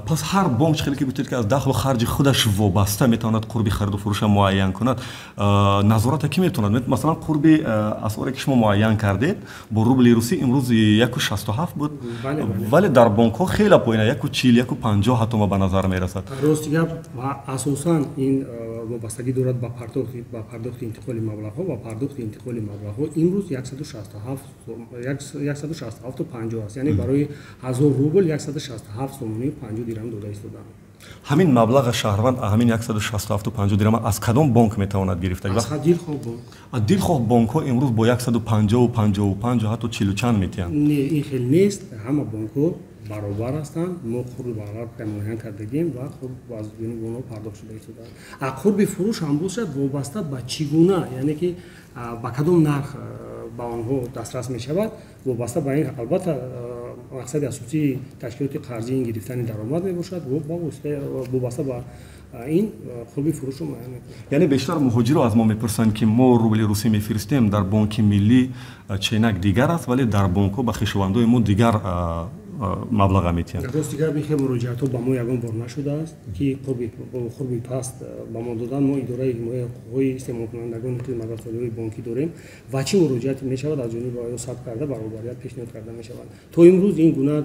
Пас ҳар бонк, хеле ки гуфтед, ки аз дахлу харҷи худаш вобаста метавонад қурби хариду фурӯша муайян кунад, назората кӣ метавонад? Масалан, қурби асъоре, ки шумо муайян кардед бо рубли русӣ, имрӯз 1,67 буд, вале дар бонкҳо хеле поина, 1,40, 1,50 ҳатто ма ба назар мерасад. Рости гап, асосан ин вобастагӣ дорад ба пардохти интиқоли маблағҳо ва пардохти интиқоли маблағҳо имрӯз 167,50 аст, яъне барои 1000 рубл 167 сомонию 50 дирам дода истодаанд. Ҳамин маблаға шаҳрванд, ҳамин 167,50 дирама аз кадом бонк метавонад гирифта? Аз дилхоҳ бонк. Дилхоҳ бонкҳо имрӯз бо 150, 55, ҳатто чилу чанд метиҳанд. Не, ин хел нест, ҳама бонкҳо баробар ҳастанд. Мо қурби баробар муайян кардагем ва қурб аз ҷониби онҳо пардохт шуда истодааст. Қурби фурӯш ҳам бошад, вобаста ба чӣ гуна, яъне ки ба кадом нарх ба онҳо дастрас мешавад, вобаста ба ин албатта. Мақсади асосии ташкилоти қарзӣ ин гирифтани даромад мебошад, вобаста ба ин қурби фурӯшро муайян мекунад. Яъне бештар муҳоҷиро аз мо мепурсанд, ки мо рубли русӣ мефиристем, дар Бонки Миллӣ ченак дигар аст, вале дар бонкҳо ба хешовандои мо дигар маблаға метиҳанд. Рост дигар бихел муроҷиатҳо ба мо ягон бор нашудааст, ки қурби паст ба мо додан. Мо идораи ҳимояи ҳуқуқҳои истеъмолкунандагони хизматрасониҳои бонкӣ дорем ва чӣ муроҷиате мешавад, аз ҷониби оё сабт карда ба роҳбарият пешниҳод карда мешавад. То имрӯз ин гуна,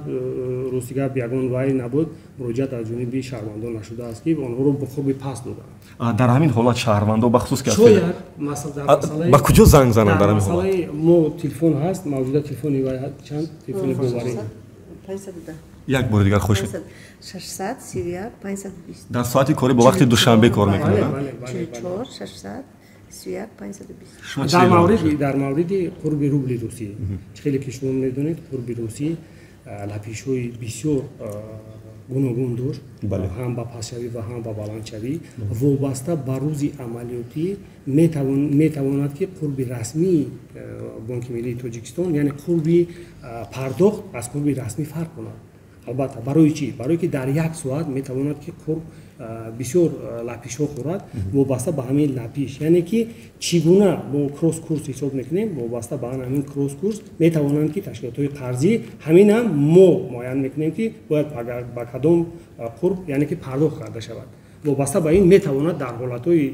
рости гап, ягон вай набуд, муроҷиат аз ҷониби шаҳрвандон нашудааст, ки онҳоро бо қурби паст доданд. Дар ҳамин ҳолат шаҳрвандо бахусус ки шояд ба куҷо занг зананд? Дар ҳамин ҳолат мо телефон ҳаст мавҷуда, телефони вай чанд телефони боварӣ. Як бори дигар хоҳиш. 631 520. Дар соати корӣ бо вақти Душанбе кор мекунад? 44 631 520. Дар мавриди қурби рубли русӣ, чӣ хеле ки шумо медонед, қурби русӣ лапишҳои бисёр гуногун дошт, ҳам ба пастшавӣ ва ҳам ба баландшавӣ. Вобаста ба рӯзи амалиётӣ метавонад, ки қурби расмии Бонки Миллии Тоҷикистон, яъне қурби пардохт, аз қурби расмӣ фарқ кунад. Албатта, барои чӣ? Барое ки дар як соат метавонад, ки қурб бисёр лапишҳо хӯрад. Вобаста ба ҳамин лапиш, яъне ки чӣ гуна мо кросс курс ҳисоб мекунем, вобаста ба ҳамин кросс курс метавонанд, ки ташкилотҳои қарзӣ, ҳаминам мо муайян мекунем, ки бояд ба кадом қурб, яъне ки пардохт карда шавад. Вобаста ба ин метавонад дар ҳолатҳои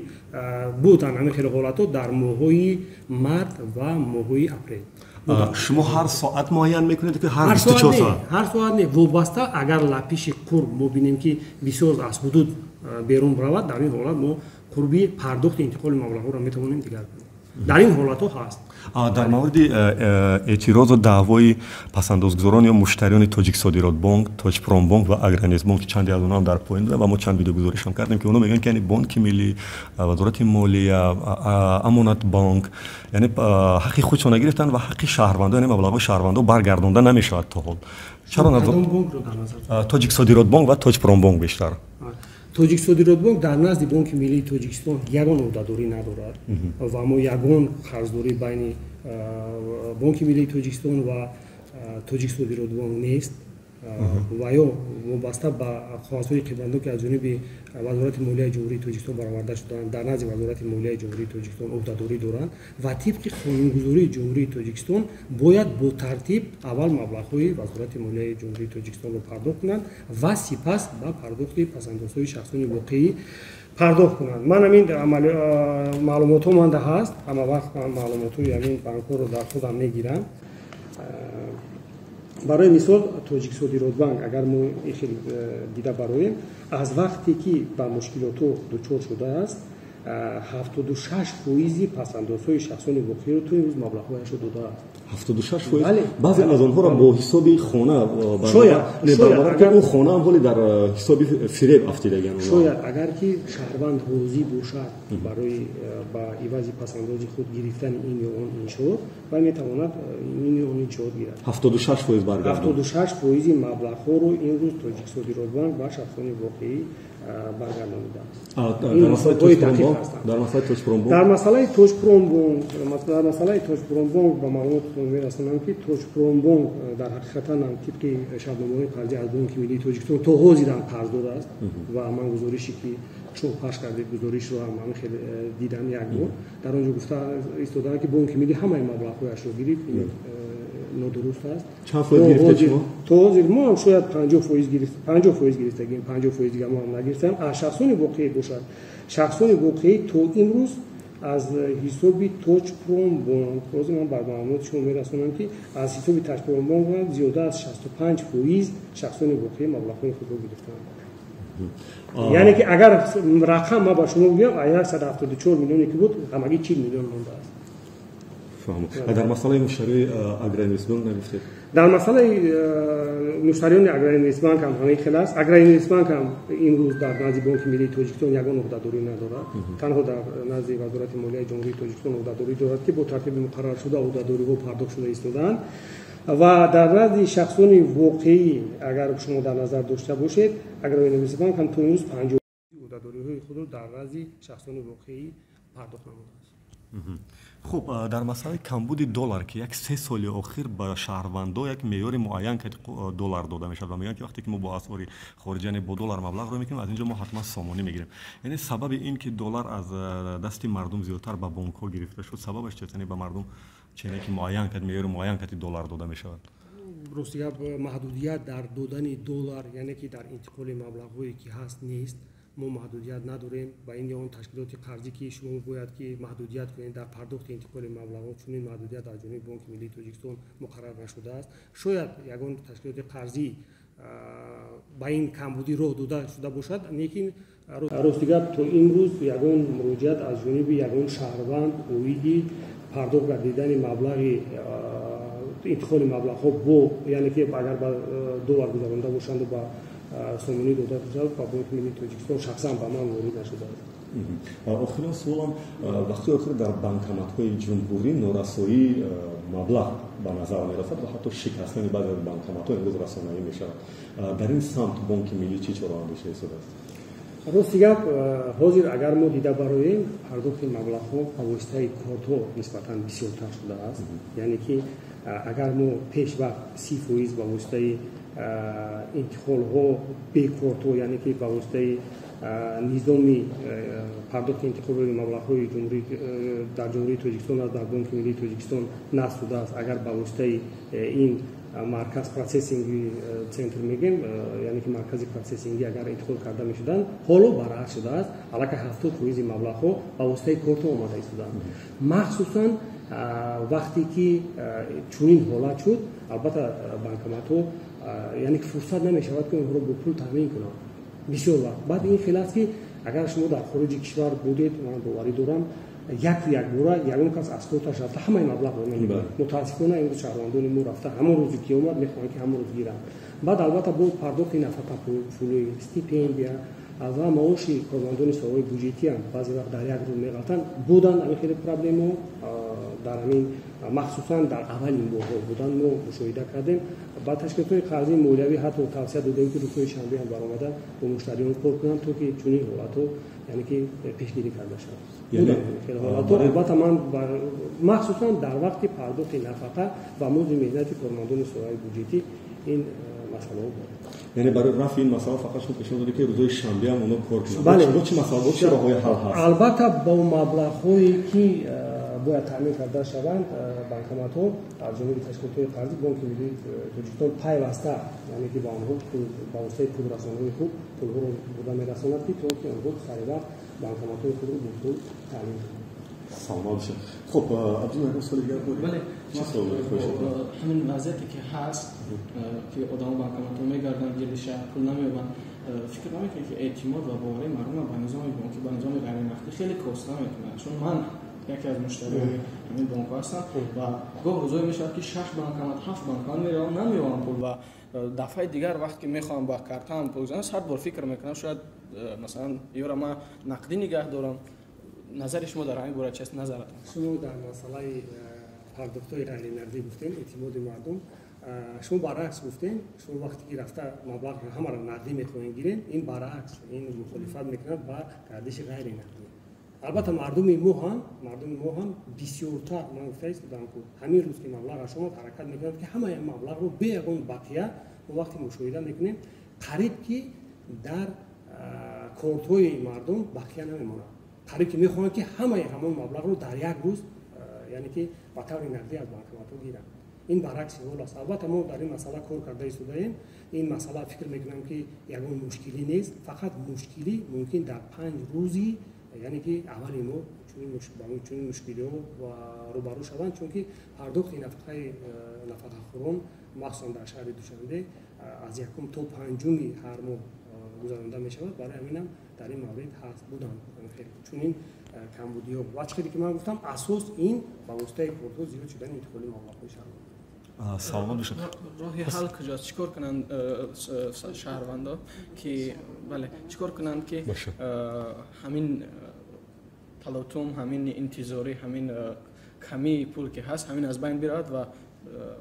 будан ҳамин хеле ҳолатҳо дар моҳҳои март ва моҳҳои апрел. Шумо ҳар соат муайян мекунед ки ҳар 24 соат? Ҳар соат не, вобаста агар лапиши қурб мо бинем, ки бисёр аз ҳудуд берун равад, дар ин ҳолат мо қурби пардохти интиқоли маблағҳоро метавонем дигар кунем. Дар ин ҳолатҳо ҳаст. Дар мавриди эътирозу даъвои пасандозгузорон ё муштариёни Тоҷиксодиротбонк, Тоҷпромбонк ва Агроинвестбонк, ки чанде аз онҳо ҳам дар поён буданд ва мо чанд видеогузоришам кардем, ки онҳо мегӯянд, ки яъне Бонки Миллӣ, Вазорати Молия, Амонатбонк, яъне ҳаққи худшон нагирифтанд ва ҳаққи шаҳрвандо, яъне маблағҳои шаҳрвандо баргардонда намешавад то ҳол. Чаро Тоҷиксодиротбонк ва Тоҷпромбонк бештар? Тоҷиксодиротбонк дар назди Бонки Миллии Тоҷикистон ягон ӯҳдадорӣ надорад ва мо ягон қарздорӣ байни Бонки Миллии Тоҷикистон ва Тоҷиксодиротбонк нест. Ва ё вобаста ба қоғазҳои қиматбаҳо, ки аз ҷониби Вазорати Молияи Ҷумҳурии Тоҷикистон бароварда шудаанд, дар назди Вазорати Молияи Ҷумҳурии Тоҷикистон ӯҳдадорӣ доранд ва тибқи қонунгузории Ҷумҳурии Тоҷикистон бояд бо тартиб аввал маблағҳои Вазорати Молияи Ҷумҳурии Тоҷикистонро пардохт кунанд ва сипас ба пардохти пасандозҳои шахсони воқеӣ пардохт кунанд. Ман ҳамин маълумотҳо манда ҳаст, ҳама вақт ман маълумотҳои ҳамин банкҳоро дар худам мегирам. Барои мисол, Тоҷиксодиротбанк, агар мо ин хел дида бароем, аз вақте ки ба мушкилотҳо дучор шудааст, 76% пасандозҳои шахсони воқеиро то имрӯз маблағҳояшро додааст. 76%? Баъзе аз онҳоро бо ҳисоби хона ӯ хона ҳам ҳоле дар ҳисоби фиреб афтидагианд. Шояд агар ки шаҳрванд розӣ бошад барои ба ивази пасандози худ гирифтани ин ё он иншоот, вай метавонад ин ё он иншоот гирад. 76% баргардонд. 76% маблағҳоро имрӯз Тоҷиксодиротбанк ба шахсони воқеӣ баргардонидааст. Дар масъалаи Тоҷпромбонк? Дар масъалаи Тоҷпромбонк ба маълумоттон мерасонам, ки Тоҷпромбонк дар ҳақиқатан ҳам тибқи шартномаҳои қарзӣ аз Бонки Миллии Тоҷикистон то ҳозир ҳам қарздор аст ва ман гузорише, ки шумо пахш кардед, гузоришро ҳам ҳамин хел дидам як бор. Дар он ҷо гуфта истодаанд, ки Бонки Миллӣ ҳамаи маблағҳояшро гирифт. Нодуруст аст. Чанд фоиз гирифтед шумо? То ҳозир мо ҳам шояд 50% гирифтагим, 50% дига мо ҳам нагирифтаем. Аз шахсони воқеӣ бошад, шахсони воқеӣ то имрӯз аз ҳисоби Тоҷпромбонк, ҳозир ман бар маълумоти шумо мерасонам, ки аз ҳисоби Тоҷпромбонк зиёда аз 65% шахсони воқеӣ маблағҳои худро гирифтаанд. Яъне ки агар рақам ман ба шумо бигӯям, 174 миллионе ки буд, ҳамагӣ 40 миллион мондааст. Дар масъалаи муштариёни Агроинвестбанк нагуфтед? Дар масъалаи муштариёни Агроинвестбанк ҳам ҳамин хел аст. Агроинвестбанк ҳам имрӯз дар назди Бонки Миллии Тоҷикистон ягон ӯҳдадорӣ надорад. Танҳо дар назди Вазорати Молияи Ҷумҳурии Тоҷикистон ӯҳдадорӣ дорад, ки бо тартиби муқарраршуда ӯҳдадориҳо пардохт шуда истодаанд. Ва дар назди шахсони воқеӣ, агар шумо дар назар дошта бошед, Агроинвестбанк ҳам то имрӯз 50 ӯҳдадориҳои худро дар назди шахсони воқеӣ пардохт намудааст. Хуб, дар масъалаи камбуди доллар, ки як се соли охир ба шаҳрвандо як меъёри муайян карди доллар дода мешавад ва мегӯянд, ки вақте ки мо бо асъори хориҷа, яъне бо доллар маблағ ро мекунем, аз ин ҷо мо ҳатман сомонӣ мегирем. Яъне сабаби ин ки доллар аз дасти мардум зиёдтар ба бонкҳо гирифта шуд, сабабаш чист? Яъне ба мардум чене ки муайян кард, меъёри муайян карди доллар дода мешавад. Рости гап, маҳдудият дар додани доллар, яъне ки дар интиқоли маблағҳое ки ҳаст, нест. Мо маҳдудият надорем ба ин ё он ташкилоти қарзӣ, ки шумо бояд ки маҳдудият кунед дар пардохти интиқоли маблағҳо. Чунин маҳдудият аз ҷониби Бонки Миллии Тоҷикистон муқаррар нашудааст. Шояд ягон ташкилоти қарзӣ ба ин камбудӣ роҳ дода шуда бошад, лекин рости гап, то имрӯз ягон муроҷиат аз ҷониби ягон шаҳрванд оиди пардохт гардидани маблағи интиқоли маблағҳо бо, яъне ки агар ба доллар гузаронда бошанду ба сомонӣ дода шавад, ба Бонки Миллии Тоҷикистон шахсан ба ман ворид нашудааст. Охирин суолам: вақти охир дар банкоматҳои ҷумҳурӣ норасоии маблағ ба назар мерасад ва ҳатто шикастани баъзе аз банкоматҳо имрӯз расонаӣ мешавад. Дар ин самт Бонки Миллӣ чӣ чораандеша истодааст? Рости гап, ҳозир агар мо дида бароем, пардохти маблағҳо ба воситаи кортҳо нисбатан бисёртар шудааст. Яъне ки агар мо пеш вақт 30% ба воситаи интиқолҳо бе кортҳо, яъне ки ба воситаи низоми пардохти интиқоли маблағҳои дар Ҷумҳурии Тоҷикистон аст, дар Бонки Миллии Тоҷикистон насб шудааст, агар ба воситаи ин марказ, процессинги центр мегӯем, яъне ки маркази процессингӣ, агар интиқол карда мешуданд, ҳоло баръакс шудааст. Аллакай 70% маблағҳо ба воситаи кортҳо омада истодаанд. Махсусан вақте ки чунин ҳолат шуд, албатта, банкоматҳо, яъне ки фурсат намешавад, ки онҳоро бо пул таъмин кунанд бисёр вақт. Баъд ин хел аст, ки агар шумо дар хориҷи кишвар будед, ман боварӣ дорам, яку якбора ягон кас аз корташ рафта ҳамаи маблағро мегирад. Мутаассифона, имрӯз шаҳрвандони мо рафта ҳамон рӯзе ки омад, мехоҳанд, ки ҳамон рӯз гиранд. Баъд, албатта, бо пардохти нафақапулӣ, стипендия ва маоши кормандони соҳаҳои буҷетиам баъзе вақт дар як рӯз меғалтанд. Буданд ҳамин хеле проблемаҳо дар ҳамин, махсусан дар аввалин борҳо буданд, мо мушоҳида кардем. Ба ташкилотҳои қарзии молиявӣ ҳатто тавсия додем, ки рӯзҳои шанбе ҳам баромада бо муштариён кор кунанд, то ки чунин ҳолатҳо, яъне ки пешгирӣ карда шавад. Ҳолатҳо, албатта, ман махсусан дар вақти пардохти нафақа ва музди меҳнати кормандони соҳаи буҷетӣ ин масъалаҳо буд. Яъне барои рафъи ин масъала фақат шумо пешниҳод додед, ки рӯзҳои шанбе ҳам онҳо кор кунанд. Бо чӣ масъала, бо чӣ роҳҳои ҳал ҳаст? Албатта, бо маблағҳое ки бояд таъмин карда шаванд банкоматҳо аз ҷониби ташкилотҳои қарзӣ, Бонки Миллии Тоҷикистон пайваста, яъне ки ба онҳо ба воситаи пулрасонҳои худ пулҳоро бурда мерасонад, ки то ки онҳо саривақт банкоматҳои худро бо пул таъмин кунанд. Саломат бошед. Хуб, Абдулло, ягон суоли дигар доред? Бале. Чӣ суол доред, хоҳиш? Ҳамин вазъияте ки ҳаст, ки одамо банкоматҳо мегарданд, гирди шаҳр пул намеёбанд, фикр намекунед, ки эътимод ва боварии мардум ба низоми бонкӣ, ба низоми ғайринақдӣ хеле коста мекунад? Чун ман яке аз муштариёни ҳамин бонкҳо ҳастам ва гоҳ рӯзое мешавад, ки шаш банкомат, ҳафт банкомат меравам, намеёбам пул ва дафъаи дигар вақте ки мехоҳам ба картаам пул гузарам, сад бор фикр мекунам, шояд, масалан, ёра ман нақдӣ нигаҳ дорам. Назари шумо дар ҳамин бора чист, назаратон? Шумо дар масъалаи пардохтҳои ғайринақдӣ гуфтем, эътимоди мардум. Шумо баръакс гуфтем, шумо вақте ки рафта маблағро ҳамаро нақдӣ мехоҳем гирем, ин баръакс, ин мухолифат мекунад ба гардиши ғайринақдӣ. Албатта, мардуми мо ҳам бисёртар, ман гуфта истодам, ку ҳамин рӯз ки маблағаш омад, ҳаракат мекунад, ки ҳамаи маблағро бе ягон бақия. Мо вақте мушоҳида мекунем, қариб ки дар кортҳои мардум бақия намемонад. Қариб ки мехоҳанд, ки ҳамаи ҳамон маблағро дар як рӯз, яъне ки ба таври нақдӣ аз банкоматҳо гиранд. Ин баръакси ҳол аст. Албатта, мо дар ин масъала кор карда истодаем. Ин масъала, фикр мекунам, ки ягон мушкилӣ нест. Фақат мушкилӣ мумкин дар 5 рӯзи, яъне ки аввали мо чунин мушкилиҳо рӯбарӯ шаванд, чунки пардохти нафақаи нафақахӯрон, махсусан дар шаҳри Душанбе, аз якум то панҷуми ҳар моҳ гузаронда мешавад. Барои ҳаминам дар ин маврид ҳаст буданд чунин камбудиҳо. Ва чӣ хеле ки ман гуфтам, асос ин ба воситаи кортҳо зиёд шудани интиқоли маблағҳои шаҳрвандон. Саломат бошед. Роҳи ҳал куҷост? Чӣ кор кунанд шаҳрвандо, ки, бале, чӣ кор кунанд, ки ҳамин талотум, ҳамин интизорӣ, ҳамин камии пул ки ҳаст, ҳамин аз байн биравад ва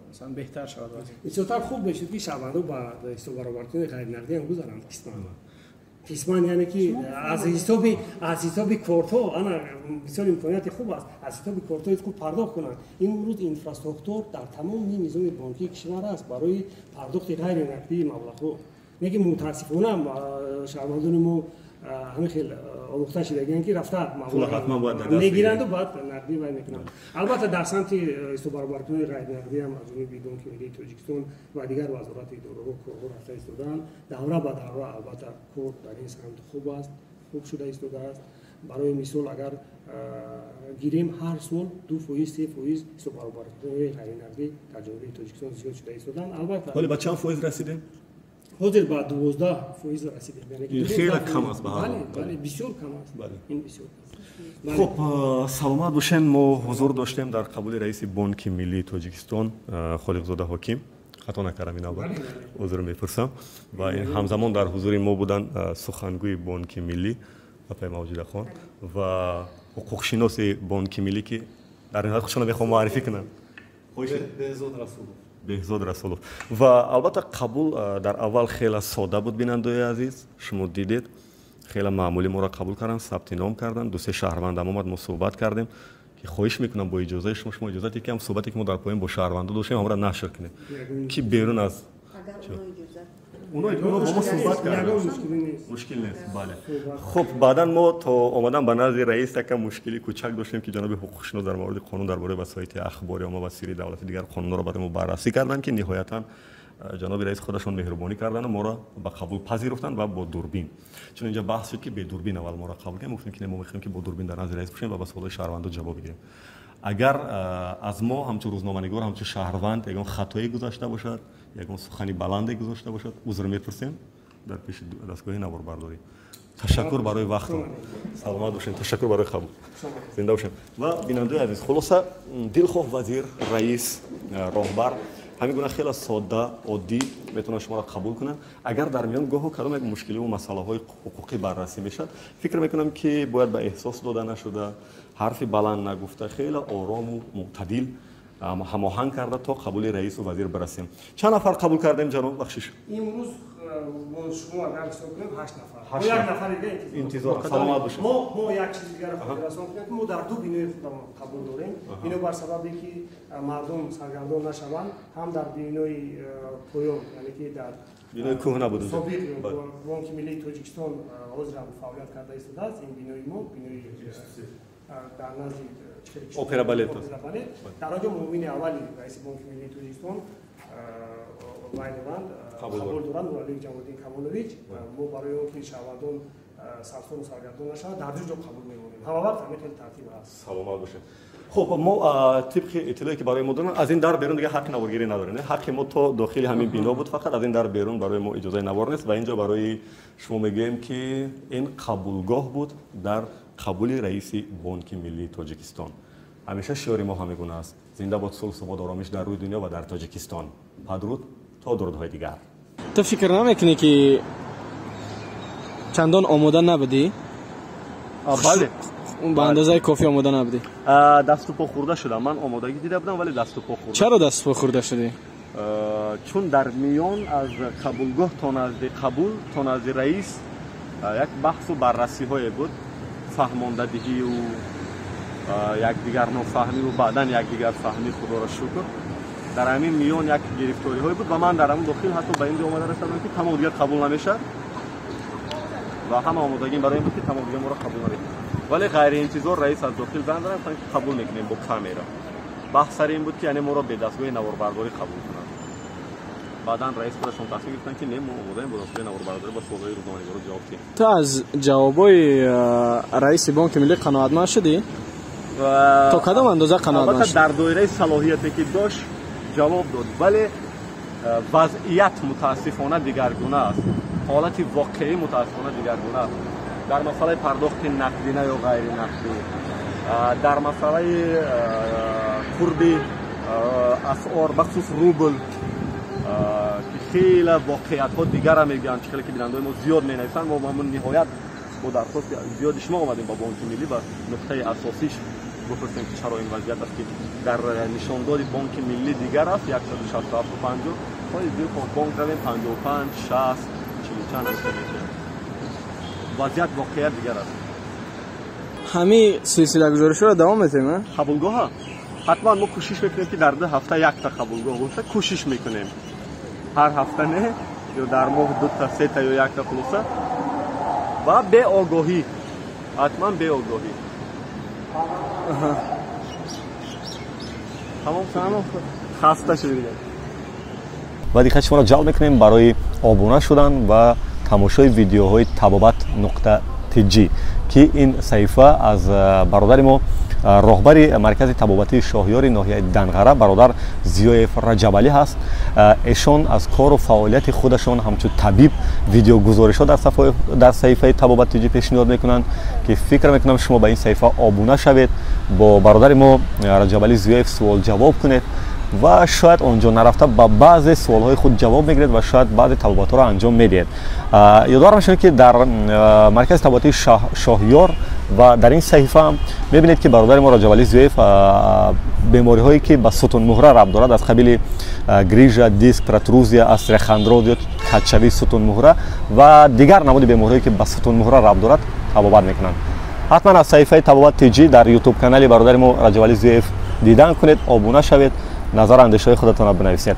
масалан беҳтар шавад вазъ? Бисёртар хуб мешуд, ки шаҳрвандо ба ҳисоббаробаркунии ғайринақдӣ ҳам гузаранд қисман. Қисман, яъне ки аз ҳисоби кортҳо, ана бисёр имконияти хуб аст, аз ҳисоби кортҳои худ пардохт кунанд. Имрӯз инфраструктур дар тамоми низоми бонкии кишвар аст барои пардохти ғайринақдии маблағҳо. Лекин мутаассифона шаҳрвандони мо ҳамин хел омӯхта шудагианд, ки рафта мегиранду баъд нақдӣ вай мекунанд. Албатта, дар самти ҳисоббаробаркунии ғайринақдӣ ҳам аз ҷониби Бонки Миллии Тоҷикистон ва дигар вазорату идораҳо корҳо рафта истодаанд. Давра ба давра албатта кор дар ин самт хуб аст, хуб шуда истодааст. Барои мисол, агар гирем, ҳар сол 2%, 3% ҳисоббаробаркунии ғайринақдӣ дар Ҷумҳурии Тоҷикистон зиёд шуда истодаанд. Албатта, вале ба чанд фоиз расидем? Ҳозир ба 12% расидем. Хеле кам аст. Бале, бисёр кам аст. Ин бисёр. Хуб, саломат бошен. Мо ҳузур доштем дар қабули раиси Бонки Миллии Тоҷикистон Холиқзода Ҳоким. Хато накардам ин аввал, узр мепурсам. Ва ҳамзамон дар ҳузури мо буданд сухангӯи Бонки Миллӣ апай Мавҷудахон ва ҳуқуқшиноси Бонки Миллӣ, ки дар ниҳоят худшонро мехоҳам муаррифӣ кунам. Беҳзод Расулов. Беҳзод Расулов. Ва албатта қабул дар аввал хеле сода буд, бинандои азиз, шумо дидед, хеле маъмулӣ моро қабул карданд, сабти ном карданд. Ду-се шаҳрвандам омад, мо суҳбат кардем, ки хоҳиш мекунам бо иҷозаи шумо, шумо иҷозате ки ҳам суҳбате ки мо дар поён бо шаҳрвандо доштем, ҳамро нашр кунем, ки берун аз оно бо мо суҳбат карданд, мушкил нест. Бале, хуб, баъдан мо то омадан ба назди раис якам мушкили кӯчак доштем, ки ҷаноби ҳуқуқшинос дар мавриди қонун дар бораи васоити ахбори омма ва сирри давлати дигар қонунҳоро барои мо баррасӣ карданд, ки ниҳоятан ҷаноби раис худашон меҳрубонӣ карданду моро ба қабул пазируфтанд ва бо дурбин. Чун инҷа баҳс шуд, ки бе дурбин аввал моро қабул кардем, гуфтем, ки мо мехоҳем, ки бо дурбин дар назди раис бошем ва ба суолҳои шаҳрвандо ҷавоб бигирем. Агар аз мо ҳамчун рӯзноманигор, ҳамчун шаҳрванд ягон хатое гузашта бошад, ягон сухани баланде гузошта бошад, узр мепурсем дар пеши дастгоҳи наворбардорӣ. Ташаккур барои вақтон, саломат бошем, ташаккур барои қабул, зинда бошем. Ва бинандаои азиз, хулоса, дилхоҳ вазир, раис, роҳбар ҳамин гуна хеле содда, оддӣ метавонад шуморо қабул кунанд. Агар дар миён гоҳу кадом як мушкиливу масъалаҳои ҳуқуқӣ баррасӣ мешавад, фикр мекунам, ки бояд ба эҳсос дода нашуда, ҳарфи баланд нагуфта, хеле орому мӯътадил ҳамоҳанг карда то қабули раису вазир бирасем. Чанд нафар қабул кардем, ҷаноб? Бахшиш. Имрӯз бо шумо агар ҳисоб кунем, 8 нафар. Як нафари дига интизор. Саломат бошед. Мо як чизи дигарро хотиррасон кунем, ки мо дар ду бинои худамон қабул дорем. Бинобар сабабе ки мардум саргардон нашаванд, ҳам дар бинои поён, яъне ки дар бинои кӯҳна буд, собиқ Бонки Миллии Тоҷикистон ҳозир ҳам фаъолият карда истодааст. Ин бинои мо, бинои дар назди опера балет, дар он ҷо муовини аввали раиси Бонки Миллии Тоҷикистон вай доранд, қабул доранд, Нуралиев Ҷамолиддин Камолович. Мо барои он ки шаҳрвандон сарсону саргардон нашаванд, дар ду ҷо қабул мемонем. Ҳама вақт ҳамин хел тартиб аст. Саломат бошед. Хуб, мо тибқи иттилое ки барои мо доданд, аз ин дар берун дига ҳаққи наворгирӣ надорем. Ҳаққи мо то дохили ҳамин бино буд, фақат аз ин дар берун барои мо иҷозаи навор нест. Ва инҷо барои шумо мегӯем, ки ин қабулгоҳ буд дар қабули раиси Бонки Миллии Тоҷикистон. Ҳамеша шиори мо ҳамин гуна аст: зинда бод сулҳ, субот, оромиш дар рӯи дунё ва дар Тоҷикистон. Падруд то дурудҳои дигар. Ту фикр намекунӣ, ки чандон омода набудӣ? Бале, ба андозаи кофӣ омода набудӣ. Дасту по хӯрда шудам. Ман омодагӣ дида будам, вале дасту по хӯрда. Чаро дасту по хӯрда шудӣ? Чун дар миён аз қабулгоҳ то назди қабул, то назди раис як баҳсу баррасиҳое буд, фаҳмондадиҳию якдигар нофаҳмиву баъдан якдигар фаҳмӣ, худоро шукр. Дар ҳамин миён як гирифториҳое буд ва ман дар ҳамон дохил ҳатто ба ин ҷо омада расидам, ки тамом дигар қабул намешавад ва ҳама омодагим барои ин буд, ки тамом дигар моро қабул намекунад. Вале ғайриинтизор раис аз дохил занг заданд, гуфтанд, ки қабул мекунем бо камера. Баҳс сари ин буд, ки яъне моро бе дастгоҳи наворбардорӣ қабул кунанд. Баъдан раис худашон тасмим гирифтанд, ки не, мо омодаем бо дастгоҳи наворбардорӣ ба суолҳои рӯзноманигоро ҷавоб диҳем. Ту аз ҷавобҳои раиси Бонки Миллӣ қаноатманд шудӣ? То кадом андоза қаноатманд шудӣ? Албатта, дар доираи салоҳияте ки дошт ҷавоб дод, вале вазъият мутаассифона дигаргуна аст, ҳолати воқеӣ мутаассифона дигаргуна аст. Дар масъалаи пардохти нақдина ё ғайринақдӣ, дар масъалаи қурби асъор, бахусус рубл, ки хеле воқеиятҳо дигара мегӯянд, чӣ хеле ки бинандаои мо зиёд менависанд. Мо ҳамон ниҳоят бо дархости зиёди шумо омадем ба Бонки Миллӣ ва нуқтаи асосиш бипурсем, ки чаро ин вазъият аст, ки дар нишондоди Бонки Миллӣ дигар аст, 167,50, то дилхоҳ бонк равем 55, 60, 40 чанд. Вазъият воқеият дигар аст. Ҳамин силсилагузоришҳоро давом метем? Қабулгоҳа ҳатман мо кӯшиш мекунем, ки дар 2 ҳафта якта қабулгоҳ боша. Кӯшиш мекунем, ҳар ҳафта не, ё дар моҳ дута, сета ё якта. Хулоса, ва беогоҳӣ, ҳатман беогоҳӣ. Тамом, хаста шудӣ. Ва диққати шуморо ҷалб мекунем барои обуна шудан ва тамошои видеоҳои табобат нуқта тж, ки ин саҳифа аз бародари мо, роҳбари маркази табобатии Шоҳиёри ноҳияи Данғара, бародар Зиёев Раҷабалӣ ҳаст. Эшон аз кору фаъолияти худашон ҳамчун табиб видеогузоришҳо дар саҳифаи табобат тж пешниҳод мекунанд, ки фикр мекунам, шумо ба ин саҳифа обуна шавед, бо бародари мо Раҷабалӣ Зиёев суолҷавоб кунед ва шояд он ҷо нарафта ба баъзе суолҳои худ ҷавоб мегиред ва шояд баъзе табобатҳоро анҷом медиҳед. Ёдовар мешавем, ки дар маркази табобатии Шоҳиёр ва дар ин саҳифа ҳам мебинед, ки бародари мо Раҷабалӣ Зиёев бемориҳое, ки ба сутунмуҳра рабт дорад, аз қабили грижа, диск, протрузия, остеохондроз ё кадшавии сутунмуҳра ва дигар намуди бемориҳое, ки ба сутунмуҳра рабт дорад, табобат мекунанд. Ҳатман аз саҳифаи табобат тж дар ютуб канали бародари мо Раҷабалӣ Зиёев дидан кунед, обуна шавед, назар андешаҳои худатонро бинависед.